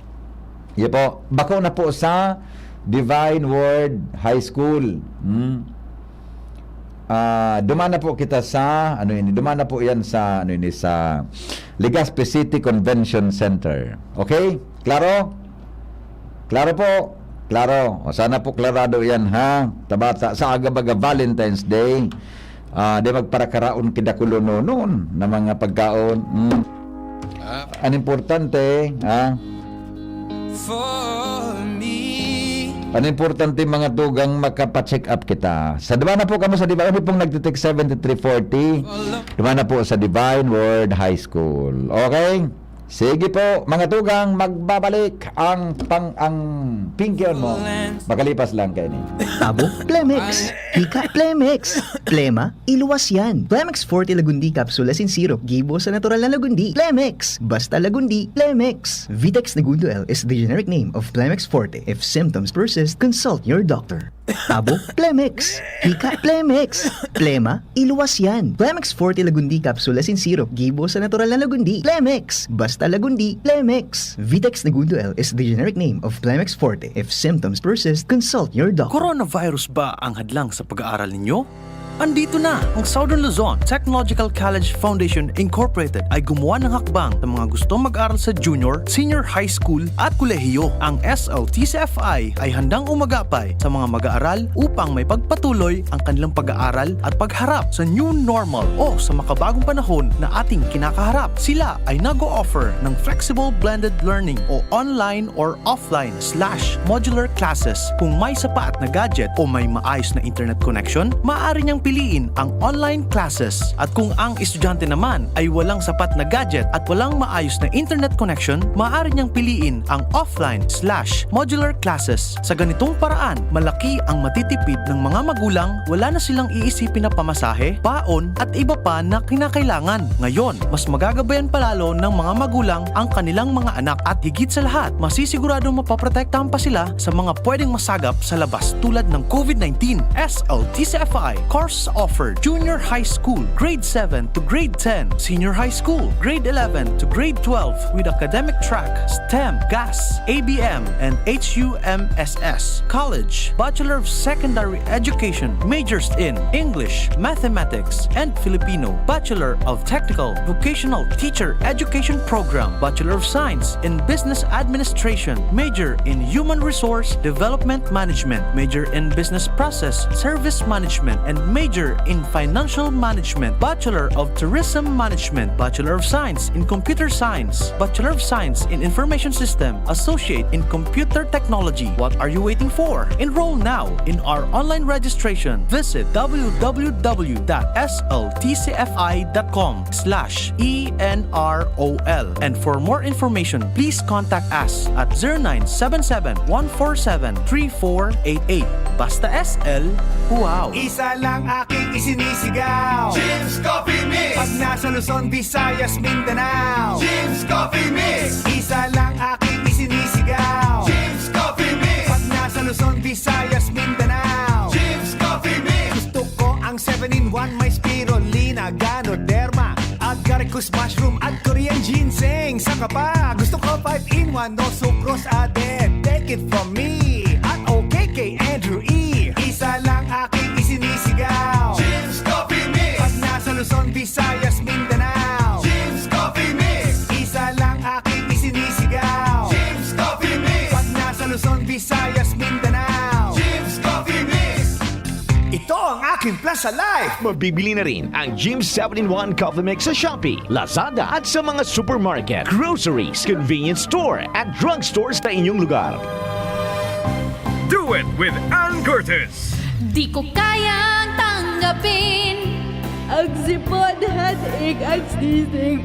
Iyo po. Bako na po sa Divine Word High School. Hmm. Ah, duman na po kita sa, ano ini, duman na po yan sa, ano ini, sa Legazpi City Convention Center. Okay? Klaro? Klaro po? Klaro. O, sana po klarado yan, ha? Tabata, sa aga-baga Valentine's Day, ah, di magparakaraon ki dakulononon na mga pagkaon. Mm. Ah. An importante, ha? For me. An importante, mga tugang, makapa-check up kita. Sa duman na po kamo sa Divine, ano pong nagtitik seventy-three forty? Duman na po sa Divine Word High School. Okay? Sige po, mga tugang, magbabalik ang pang-, ang pingkion mo. Makalipas lang kayo ni. Abo, Plemex. Hika, Plemex. Plema, iluwas yan. Plemex Forte Lagundi Capsule asin Syrup, gibo sa natural na lagundi. Plemex! Basta lagundi, Plemex! Vitex Negundo L is the generic name of Plemex Forte. If symptoms persist, consult your doctor. Abo, Plemex! Hika, Plemex! Plema, iluwas yan. Plemex Forte Lagundi Capsule asin Syrup, gibo sa natural na lagundi. Plemex! Basta lagundi, Plemex! Vitex Negundo L is the generic name of Plemex Forte. If symptoms persist, consult your doctor. Coronavirus ba ang hadlang sa pag-aaral ninyo? Andito na! Ang Southern Luzon Technological College Foundation Incorporated ay gumawa ng hakbang sa mga gustong mag-aral sa junior, senior high school at kolehiyo. Ang S L T C F I ay handang umagapay sa mga mag-aaral upang maipagpatuloy ang kanilang pag-aaral at pagharap sa new normal o sa makabagong panahon na ating kinakaharap. Sila ay nag-o-offer ng flexible blended learning o online or offline slash modular classes. Kung may sapat na gadget o may maayos na internet connection, maaari niyang piliin ang online classes. At kung ang estudyante naman ay walang sapat na gadget at walang maayos na internet connection, maaari niyang piliin ang offline slash modular classes. Sa ganitong paraan, malaki ang matitipid ng mga magulang, wala na silang iisipin na pamasahe, baon, at iba pa na kinakailangan. Ngayon, mas magagabayan pa lalo ng mga magulang ang kanilang mga anak at higit sa lahat, masisiguradong mapoprotektahan pa sila sa mga pwedeng masagap sa labas tulad ng COVID nineteen. S L T C F I course offered: Junior High School, Grade seven to Grade ten, Senior High School, Grade eleven to Grade twelve, with academic track STEM, GAS, A B M, and H U M S S. College, Bachelor of Secondary Education, majors in English, Mathematics, and Filipino, Bachelor of Technical Vocational Teacher Education Program, Bachelor of Science in Business Administration, major in Human Resource Development Management, major in Business Process Service Management, and major Major in Financial Management, Bachelor of Tourism Management, Bachelor of Science in Computer Science, Bachelor of Science in Information System, Associate in Computer Technology. What are you waiting for? Enroll now in our online registration. Visit w w w dot s l t c f i dot com slash e n r o l. And for more information, please contact us at zero nine seven seven, one four seven, three four eight eight. Basta S L, wow! Isa lang aking isinisigaw. Jim's Coffee Mix. Pag nasa Luzon, Visayas, Mindanao. Jim's Coffee Mix. Isa lang aking isinisigaw. Jim's Coffee Mix. Pag nasa Luzon, Visayas, Mindanao. Jim's Coffee Mix. Gusto ko ang seven-in-one, may spirulina, ganoderma, agaricus mushroom at Korean ginseng. Saka pa, gusto ko five-in-one, no sucrose added. Take it from me at okay kay Andrew E. Isa lang aking isinisigaw. Jim's Coffee Mix. Pag nasa Luzon, Visayas, Mindanao. Jim's Coffee Mix. Isa lang aking isinisigaw. Jim's Coffee Mix. Pag nasa Luzon, Visayas, Mindanao. Jim's Coffee Mix. Ito ang aking plan sa life. Mabibili na rin ang Jim's seven-in-one Coffee Mix sa Shopee, Lazada, at sa mga supermarket, groceries, convenience store, at drugstores sa inyong lugar. Do it with Ann Curtis. Di ko kayang tanggapin. Ang sipon, headache, ang sisig.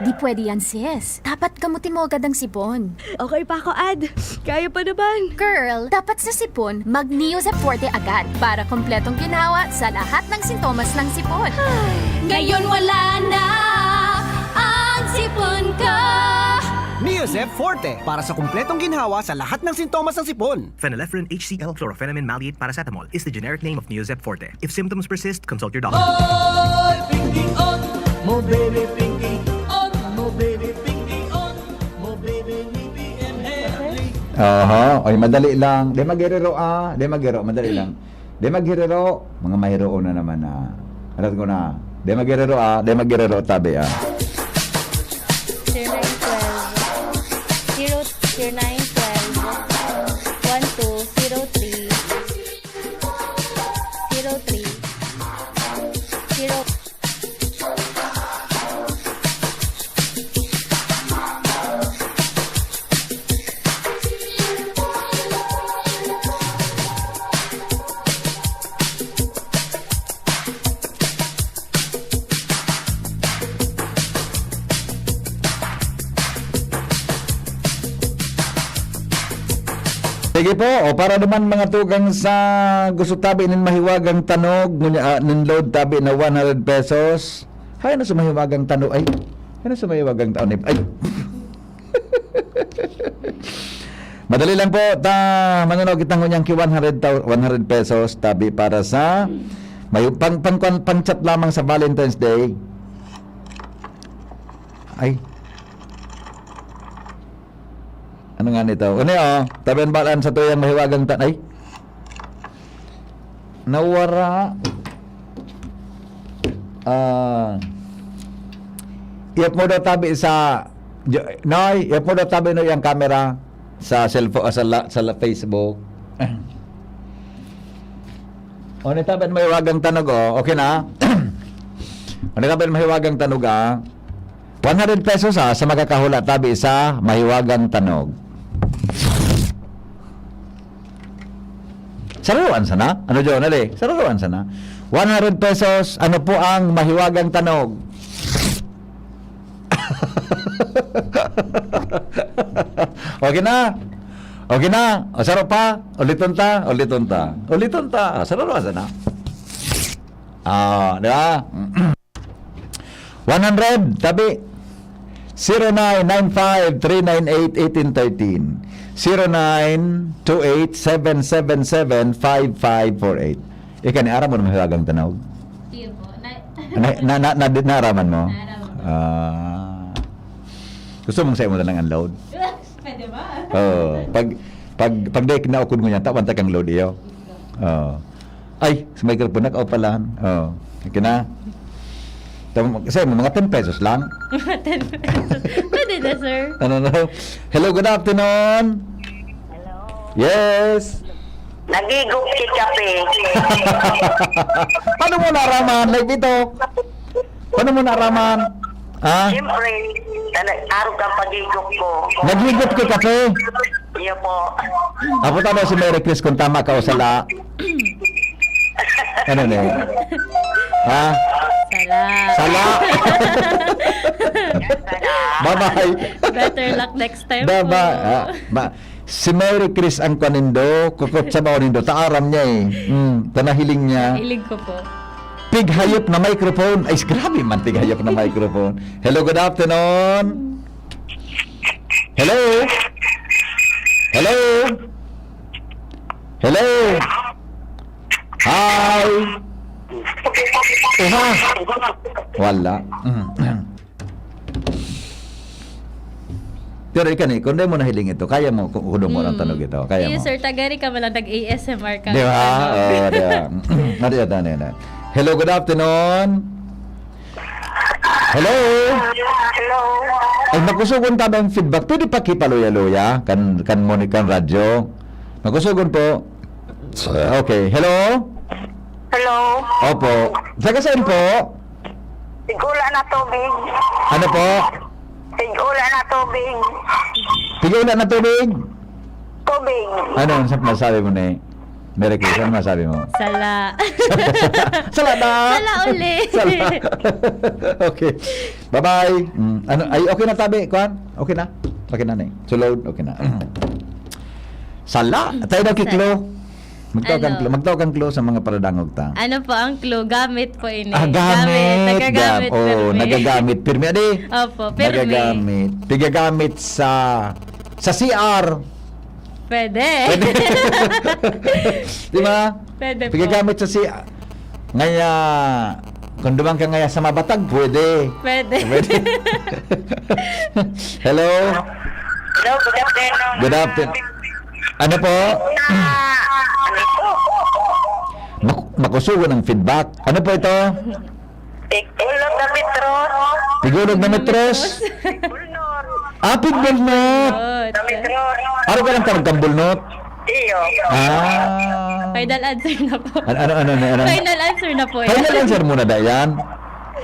Di pwede yan, sis. Dapat gamutin mo agad ang sipon. Okay pa ako, Ad. Kaya pa naman. Girl, dapat sa sipon, mag Neozep Forte agad para kompletong ginhawa sa lahat ng sintomas ng sipon. Ngayon wala na ang sipon ko. Neozep Forte para sa kompletong ginhawa sa lahat ng sintomas ng sipon. Phenylephrine H C L, chlorphenamine maleate paracetamol is the generic name of Neozep Forte. If symptoms persist, consult your doctor. Oy, pingging on mo, baby, pingging on mo, baby, pingging on mo, baby, ni P M Henry. Aha, oy, madali lang. Di maghiriro, ah. Di maghiro, madali lang. Di maghiriro, mga mahiroon na naman, ah. Alam ko na. Di maghiriro, ah. Di maghiriro, tabi, ah. Zero nine twelve, zero, zero nine twelve, one two, zero three, zero three, zero. Sige po, o para naman mga tugang sa gusto tabi nin mahiwagang tanog, ngunya, ah, nin load tabi na one hundred pesos. Hay, ano sa mahiwagang tanog? Ay, ano sa mahiwagang tanog? Ay. Madali lang po, ta, mananaw kita ngunyan ki one hundred thou-, one hundred pesos, tabi para sa, may, pang, pang, pang, pang chat lamang sa Valentine's Day. Ay. Ano nga nito? Ano yun? Tabi ang balaan sa tuyang mahiwagang tan-, ay. Nawara. Ah, i-off mo daw tabi sa, Jo-, Noy, i-off mo daw tabi, Noy, ang camera sa cellphone, sa la-, sa la-, Facebook. O, ni tabi mahiwagang tanog, oh. Okay na? O, ni tabi mahiwagang tanog, ah. One hundred pesos, ah, sa makakahula tabi sa mahiwagang tanog. Sararoan sana? Ano, John? Ali? Sararoan sana? One hundred pesos, ano po ang mahiwagang tanog? Okay na? Okay na? O, saro pa? Uliton ta? Uliton ta? Uliton ta? Ah, sararoan sana? Ah, di ba? One hundred, tabi. Zero nine nine five three nine eight eighteen thirteen. Zero nine two eight seven seven seven five five four eight. Ika ni aram mo na mahiwagang tanog? Iyo po. Na- Na, na, na, na, naaraman mo? Naaraman ko. Ah. Gusto mong sa'yo mo na lang ang load? Pwede ba? Oo. Pag, pag, pag dahil kinaukod mo niya, tawan ta kang load iyo. Oo. Ay, sa microphone, nakaw pala. Oo. Okay na. Tam-, kasi mo, mga ten pesos lang. Ten pesos. Pwede na, sir. Ano na? Hello, good afternoon. Hello. Yes. Nagigop ki kape. Paano mo naraman? Live ito. Paano mo naraman? Ha? Siyempre, na nag-arog ang pagigop ko. Naghigop ki kape? Iyo po. Apo, tama si Mary Chris kung tama ka o sala. Ano na yun? Ha? Sala. Sala. Bye-bye. Better luck next time po. Bye-bye. Ah, ma-, si Mary Chris ang kwan nindo, kukot sa bao nindo. Ta aram niya eh. Mm, ta nahiling niya. Hilig ko po. Pighayop na microphone. Ay, grabe man, pighayop na microphone. Hello, good afternoon. Hello? Hello? Hello? Hi? Oha? Wala. Mm. Pero ikaw ni, kung di mo nahiling ito, kaya mo, kung hudong mo ng Mm. tanog ito, kaya Iyo, mo. Sir, tagari ka man lang nag-A S M R ka. Di ba? Ano? Oo, di ba? Ano yun, ano yun? Hello, good afternoon. Hello? Hello? Ay, makusugon ta ba yung feedback? Pwede pakipaluya-luya? Kan, kan mo ni, kan radyo? Makusugon po. Okay. Hello? Hello? Opo. Taga saan po? Tig-ula na tubig. Ano po? Tig-ula na tubig. Tig-ula na tubig? Tubig. Ano ang sap-, masabi mo ni Mary Chris? Ano masabi mo? Sala. Sala na! Sala uli. Sala. Okay. Bye-bye. Mm, ano, ay, okay na tabi, Kwan? Okay na? Okay na, ni. Sulod, okay na. Sala. Tayo daw, Kiklo. Magtao kang Ano? clue, magtao kang clue sa mga paradangog ta. Ano po ang clue? Gamit po ini. Ah, gamit. Nagagamit Gam-, oh, pirmi. Nagagamit pirmi. Adi? Opo, pirmi. Nagagamit. Pigagamit sa, sa C R. Pwede. Pwede. Di ba? Pwede po. Pigagamit sa C R. Ngaya, kung duman ka ngaya sa mabatag, pwede. Pwede. Pwede. Hello? Hello, good afternoon. Good afternoon. Ano po? Ah, ano po? Mak-, makusugon ang feedback. Ano po ito? Tig-ula na metros. Tig-ula na metros? Bulnor. Ah, pigbulnot. Good. Na metros. Araw ka lang tarong kang bulnot? Iyo. Ah. Final answer na po. Ano, ano, ano, ano, ano? Final answer na po yan. Final answer mo na, Dayan?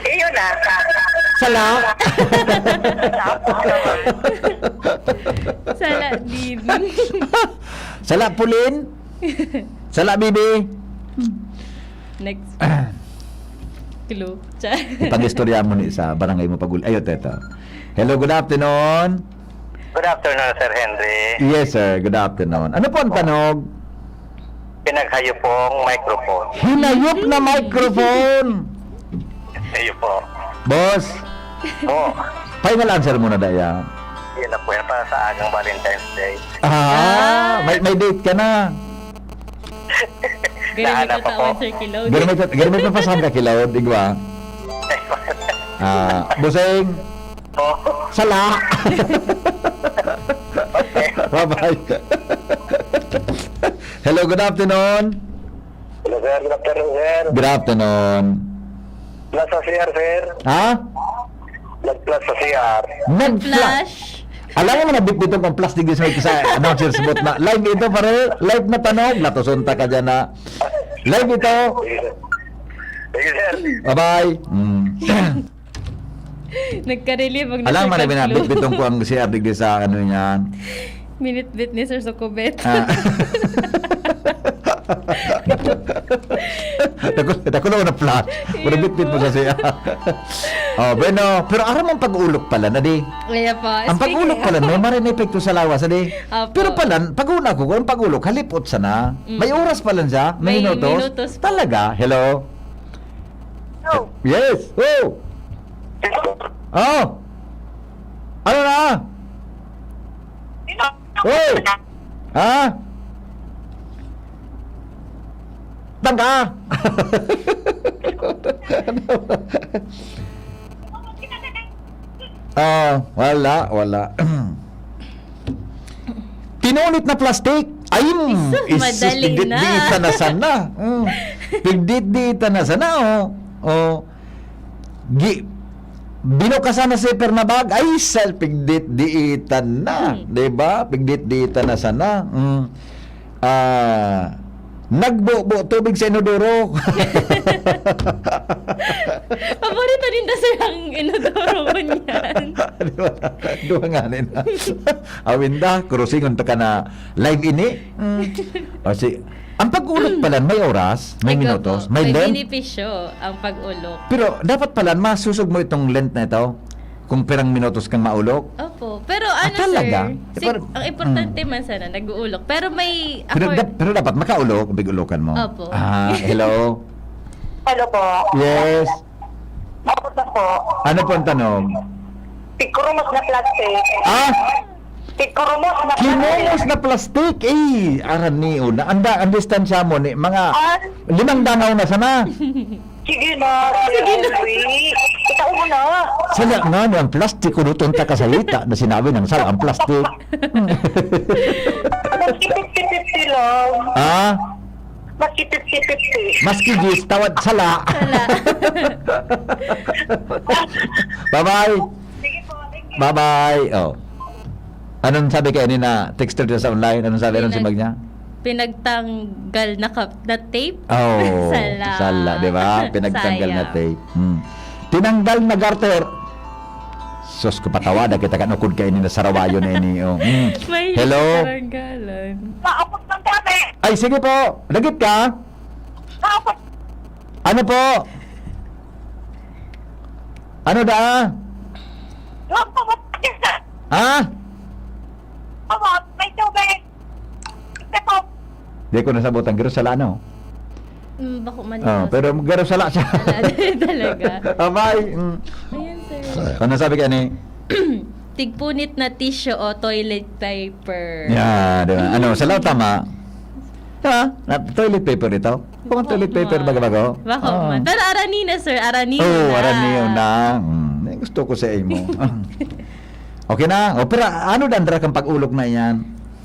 Iyo na. Sala? Sala, din. Sala, Pulin? Sala, Bibi? Next. Clue. Cha- Ipag-istorya mo ni sa barangay mo pag-uli. Ayun, teta. Hello, good afternoon. Good afternoon, Sir Henry. Yes, sir. Good afternoon. Ano po ang tanog? Pinaghayop pong microphone. Hinayop na microphone! Ayun po. Boss, Oh, final answer mo na, Daya. Yun na po yan. Para sa agang Valentine's Day. Ah, Ah. may, may date ka na. Gari may Nahanap ako. Katawan, Sir Kilod. Gari may, gari may papasahan ka, Kilod, igwa. Ah, Buseng. Oh. Sala. Okay. Bye-bye. Hello, good afternoon. Hello, sir. Good afternoon, sir. Good afternoon. Plus sa C R, sir. Ha? Nag-plus sa C R. Nag-flash. Flash. Alam mo na, bitbitong kong plastic this week sa announcer spot na. Live ito, pare. Live na tanog. Latoson ta ka dyan na. Live ito. Sige, sir. Bye-bye. Mm. Nagka-relief ang Alam mo na, nasa binabit-bitong ko ang C R digdi sa ano yan. Minitbit ni Sir Sukubet. Ah. Dako-, dako na una flash. Iyo Pero bitbit mo po. Sa siya. Oh, bueno, pero aram ang pag-ulok pala na di. Kaya po. Ang Speaking pag-ulok of pala, may maray na epekto sa lawas, di? Opo. Pero pala, pag-una ko, ang pag-ulok, halipot sana. Mm. May oras pala siya, may May minutos. minutos po. Talaga? Hello? Hello. Yes. Oh. Oh. Ano na? Oh. Ha? Tangka. Ah, wala, wala. Pinunit na plastic. Ay, mm, Sus, is-, is-, madali na. Pigdit-diitan na sana. Mm. Pigdit-diitan na sana, oh. Oh. Gi-, binukasan na si Pernabag. Ay, sal, pigdit-diitan na. Hmm. Di ba? Pigdit-diitan na sana. Mm. Ah, Nagbubo tubig sa inodoro. Paborito ninda, sir, ang inodoro ngunyan. Di ba? Duha nga nin. Awinda, kurusingon ta ka na live ini. Mm. O si, ang pag-ulok pala, may oras, may Ikaw minutos, po, may may length. Benepisyo ang pag-ulok. Pero dapat pala, masusog mo itong length na ito. Kung pirang minutos kang maulok. Opo. Pero Ah, ano, talaga? sir, Eh, sig- parang ang importante Mm. man sana, nag-uulok. Pero may Pero ako dap-, pero dapat makaulok, big-ulokan mo. Opo. Ah, hello? Hello po. Yes. Ako na po. Ano po ang tanong? Tigkurumos na plastic. Ah? Tigkurumos na plastic. Kinumos na plastic? Eh, arani, oh, na, anda, ang distansya mo ni mga Ah. limang dangaw na sana. Sige na, Sige na. Itaw mo na. Sala nga ni ang plastic, kunuton ta ka sa hita na sinabi ng sala ang plastic. Maski fifty fifty lang. Ah? Maski fifty fifty. Maski gis, tawad, sala. Sala. Bye-bye. Sige po, thank you. Bye-bye. Oh. Anong sabi kay ni na texter dyan sa online? Anong sabi? Anong Pinag- simbag niya? Pinagtanggal na ka-, na tape? Oh, Sala. sala, di ba? Pinagtanggal na Sayang. tape. Hmm. Tinanggal na garter. Sus, kung patawada kita kan ukod kaini na sarawayon na ini, oh. Hmm. Mahilig Hello? sa karanggalan. Maabot lang kami. Ay, sige po. Lagit ka? Maabot. Ano po? Ano da? Maabot. Ha? Maabot. May tubig. Ito po. Di ko nasabot ang garo sala, no? Mm, bako man Ah, ito. pero garo sala siya. Sala talaga. Abay. Mm. Ayan, sir. Ano sabi ka ni? Tigpunit na tissue o toilet paper. Yeah, di ba? Ano, sala tama? Ha? Na, toilet paper ito? Baka toilet paper, baga-baga? Bako Ah. man. Pero arani na, sir. Arani Oh, na. arani yun na. Mm, eh, gusto ko sa imo. Okay na? O, pero ano dan dara kang pag-ulok na yan?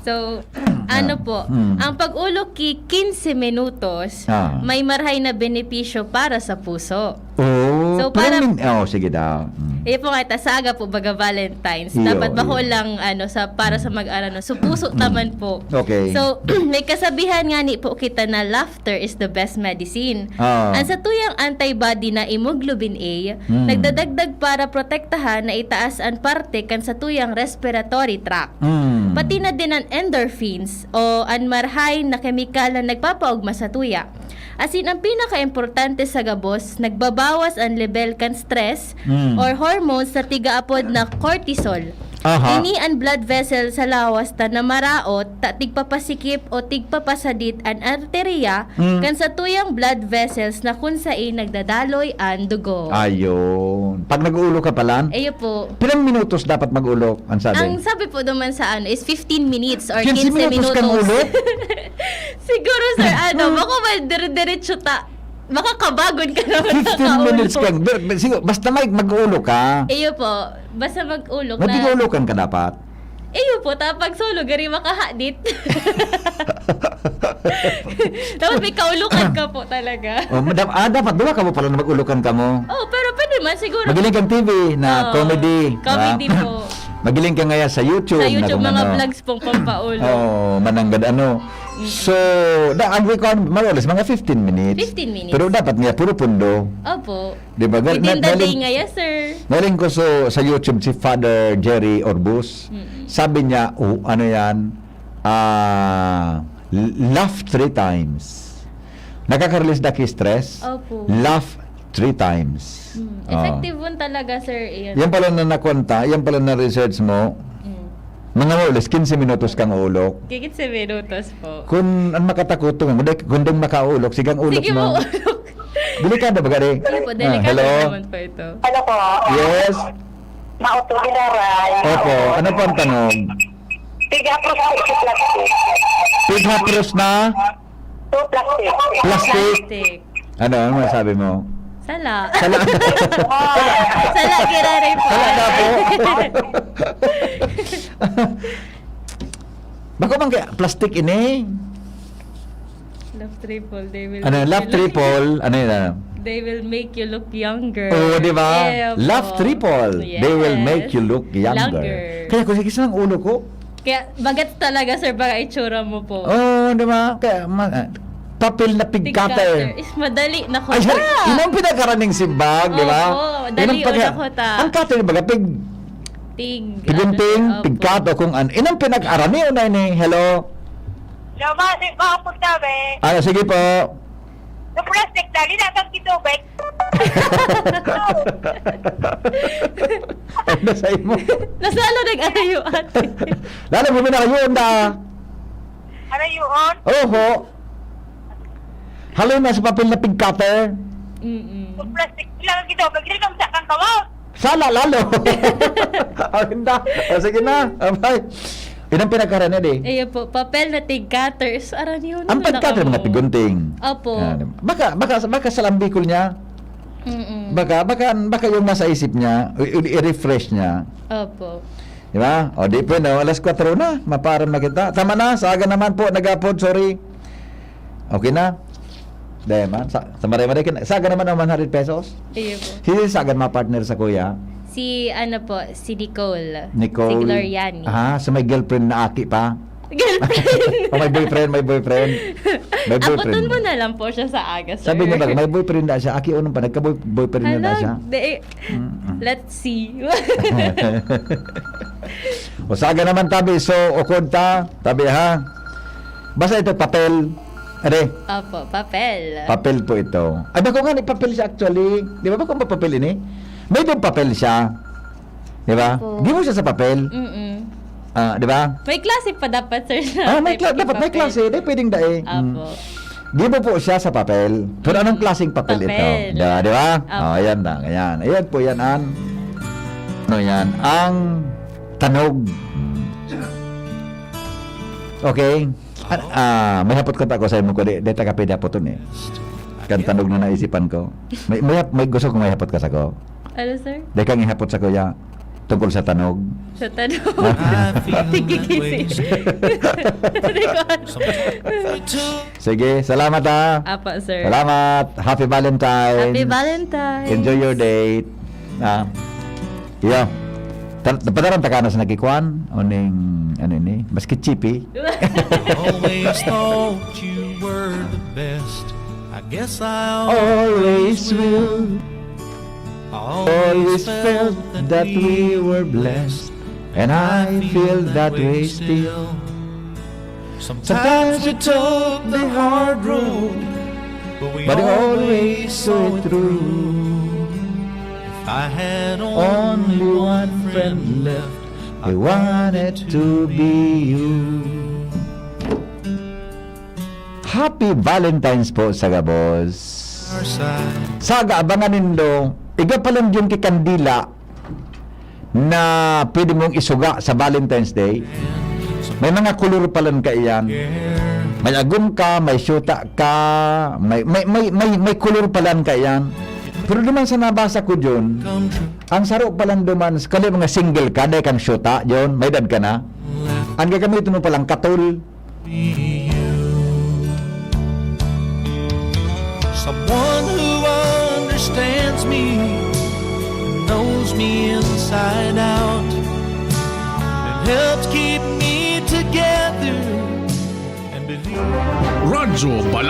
So, ano Ah. po, Hmm. ang pag-ulok ki quince minutos, Ah. may marhay na benepisyo para sa puso. Oh, So, pero parang min-, oh, sige daw. Mm. Iyo po nga, ta, sa aga po, baga Valentine's. Iyo, Dapat bako iyo. lang, ano, sa, para sa mag-arano. So, puso Mm. naman po. Okay. So, may kasabihan nga ni po kita na laughter is the best medicine. Ah. Ang satuyang antibody na hemoglobin A, Mm. nagdadagdag para protektahan na itaas an parte kan satuyang respiratory tract. Mm. Pati na din an endorphins o an marhay na kemikal na nagpapaogma sa tuya. Asin ang pinakaimportante sa gabos, nagbabawas an lebel kan stress Mm. or hormones na tigaapod na cortisol. Aha. Ini an blood vessel sa lawas ta na maraot, ta tigpapasikip o tigpapasadit an arterya Mm. kan satuyang blood vessels na kun sain nagdadaloy an dugo. Ayun. Pag nag-uulok ka palan, Iyo po. pirang minutos dapat mag-ulok, ang sabi? Ang sabi po naman sa ano is fifteen minutes or Quince quince minutos kang minutos. ulok? Siguro, sir, ano, bako man dire-diretso ta-, makakabagon ka naman Fifteen sa minutes kaulok. kang, ber-, ber-, siguro, basta may mag-uulok ka. Iyo po, basta mag-ulok na. Nag-uulukan ka dapat. Iyo po, ta pag solo, gari makahadit. Dapat may kaulukan ka po talaga. Oh, madam-, ah, dapat duha ka mo pala na mag-uulukan ka mo. Oh, pero pwede man siguro. Magiling kang T V na Oo. comedy, Comedy ah. po. Magiling ka ngayon sa YouTube Sa na YouTube, kung mga ano. vlogs pong pampaulok. Oo, mananggad ano. Mm. So, da, ang requirement, more or less, mga fifteen minutes. Fifteen minutes. Pero dapat nga, puro pundo. Opo. Di ba? Gal-, Within na-, the day nailing-, ngayon, sir. nailing ko so, sa YouTube si Father Jerry Orbus. Mm. Sabi niya, oh, ano yan? Ah, l-, laugh three times. Nakaka-release na stress. Opo. Laugh three times. Mm. Oh. Effective one talaga, sir. Iyan. Yan pala na nakwenta, yan pala na research mo. Mm. Mga more or less, quince minutos kang ulok. Quince minutos po. Kung ang makatakot to, kung di, kung di makaulok, sigang ulok Sige mo. po, ulok. Delikado ba, gari? Ano po, Ah, delikado hello? naman po ito. Ano po? Yes? Mauto, ginaray. Opo. Ano po ang tanong? Tiga po sa plastic. Tiga pros na? Two plastic. Plastic. Plastic. Ano, ano masabi mo? Sala. Sala. Sala, giraray po. Sala na po. Bako man kaya plastic ini? Laugh triple, they will Ano, make laugh you look triple? Ano yun, ano? They will make you look younger. Oo, di ba? Yeah, Laugh po. triple. They will Yes. make you look younger. Younger. Kaya kung sige sa ulo ko. Kaya bagets talaga, sir, baka itsura mo po. Oo, di ba? Kaya ma-, ah, Papel na pig cutter. Is madali na ko. Ay, sorry. Inong pinagkaraning simbag, di ba? Opo, dali na ko ta. Ang cutter, baga, pig, pigunting, pig cut o kung ano. Inong pinag-arani o na ini? Hello? Hello, ma, si, ma, ang punta, be. Ano, sige po. Sa plastic, dali na, kang kitubig. Ano sa imo? Nasa ano nag-arayo, ate? Lalo mo na kayo, onda. Arayoon? Oho. Haloy na sa papel na pig cutter. Mm-mm. Sa plastic, kailangan kita, pag rin ang sakang kawa. Sala lalo. Arinda. O, sige na. Abay. Inang pinagkaran na di. Ayan po, papel na tig cutters. Aran yun. Ang pig cutter, mga pigunting. Opo. Yan. Baka, baka, baka sa lambikol niya. Mm-mm. Baka, baka, baka yung nasa isip niya, i-, i-, i-refresh niya. Opo. Di ba? O, di po, no? Alas kwatro na. Maparam na kita. Tama na. Saga naman po. Nagapod. Sorry. Okay na. Di man. Sa, sa maray-maray ka na. Saga naman ang one hundred pesos. Iyo po. Sino yung saga, mga partner sa kuya? Si, ano po, si Nicole. Nicole. Si Gloriani. Ah, so may girlfriend na aki pa? Girlfriend. O, may boyfriend, may boyfriend. May boyfriend. Abutin mo na lang po siya sa aga, sir. Sabi niya ba, may boyfriend na siya. Aki, unong pa, nagka-boy-, boyfriend na Hala, siya. di, Mm-mm. let's see. O, saga naman, tabi. So, ukod ta, tabi, ha? Basta ito, papel. Are, Opo, papel. papel po ito. Ay, bako nga ni papel siya actually. Di ba? Bako ba papel ini? May doon papel siya. Di ba? Opo. Gibo siya sa papel. Mm-mm. Ah, di ba? May klase pa dapat, sir, na Ah, may type kla-, of dapat may papel. klase. Di pwedeng dai. Mm. Opo. Gibo po siya sa papel. Pero anong klaseng papel ito? Papel. Di ba? Di ba? Opo. Oh, ayan na. Ayan. Ayan po yan, an. Ano yan? Ang tanog. Mm. Okay. Ah, ah, may hapot ko ta ko sa imo ko, di, di ta ka pwede hapoton eh. Kan tanog na naisipan ko. May, may, hap-, may gusto ko may hapot ka sa ko. Ano, sir? Di kang ihapot sa kuya tungkol sa tanog. Sa tanog? I feel that way Tigigisi. still. Sige, salamat ha. Apa, sir. Salamat. Happy Valentine's. Happy Valentine's. Enjoy your date. Ah. Iyo. Tar-, napadaran ta ka na sa nagkikwan? O ning, ano ini? Maski chipi? Always thought you were the best. I guess I Always will. Always felt that we were blessed. And I feel that way still. Sometimes we took the hard road, but we But we always always saw saw it it through. If I had Only only one one friend friend left, I wanted to be you. Happy Valentine's po sa gabos. Our side. Saga, abangan nindo, iga pa lang yung kikandila na pwede mong isuga sa Valentine's Day. May mga kulor palan kaiyan. May agom ka, may syuta ka, may, may, may, may, may kulor palan kaiyan. Pero duman sa nabasa ko, Jun, ang saro palan duman, kali mga single ka, dahil kang syuta, Jun, may edad ka na. Ang gagamitin mo palang katol. Someone who understands me, knows me inside out, and helps keep me together and believe. Radyo Bala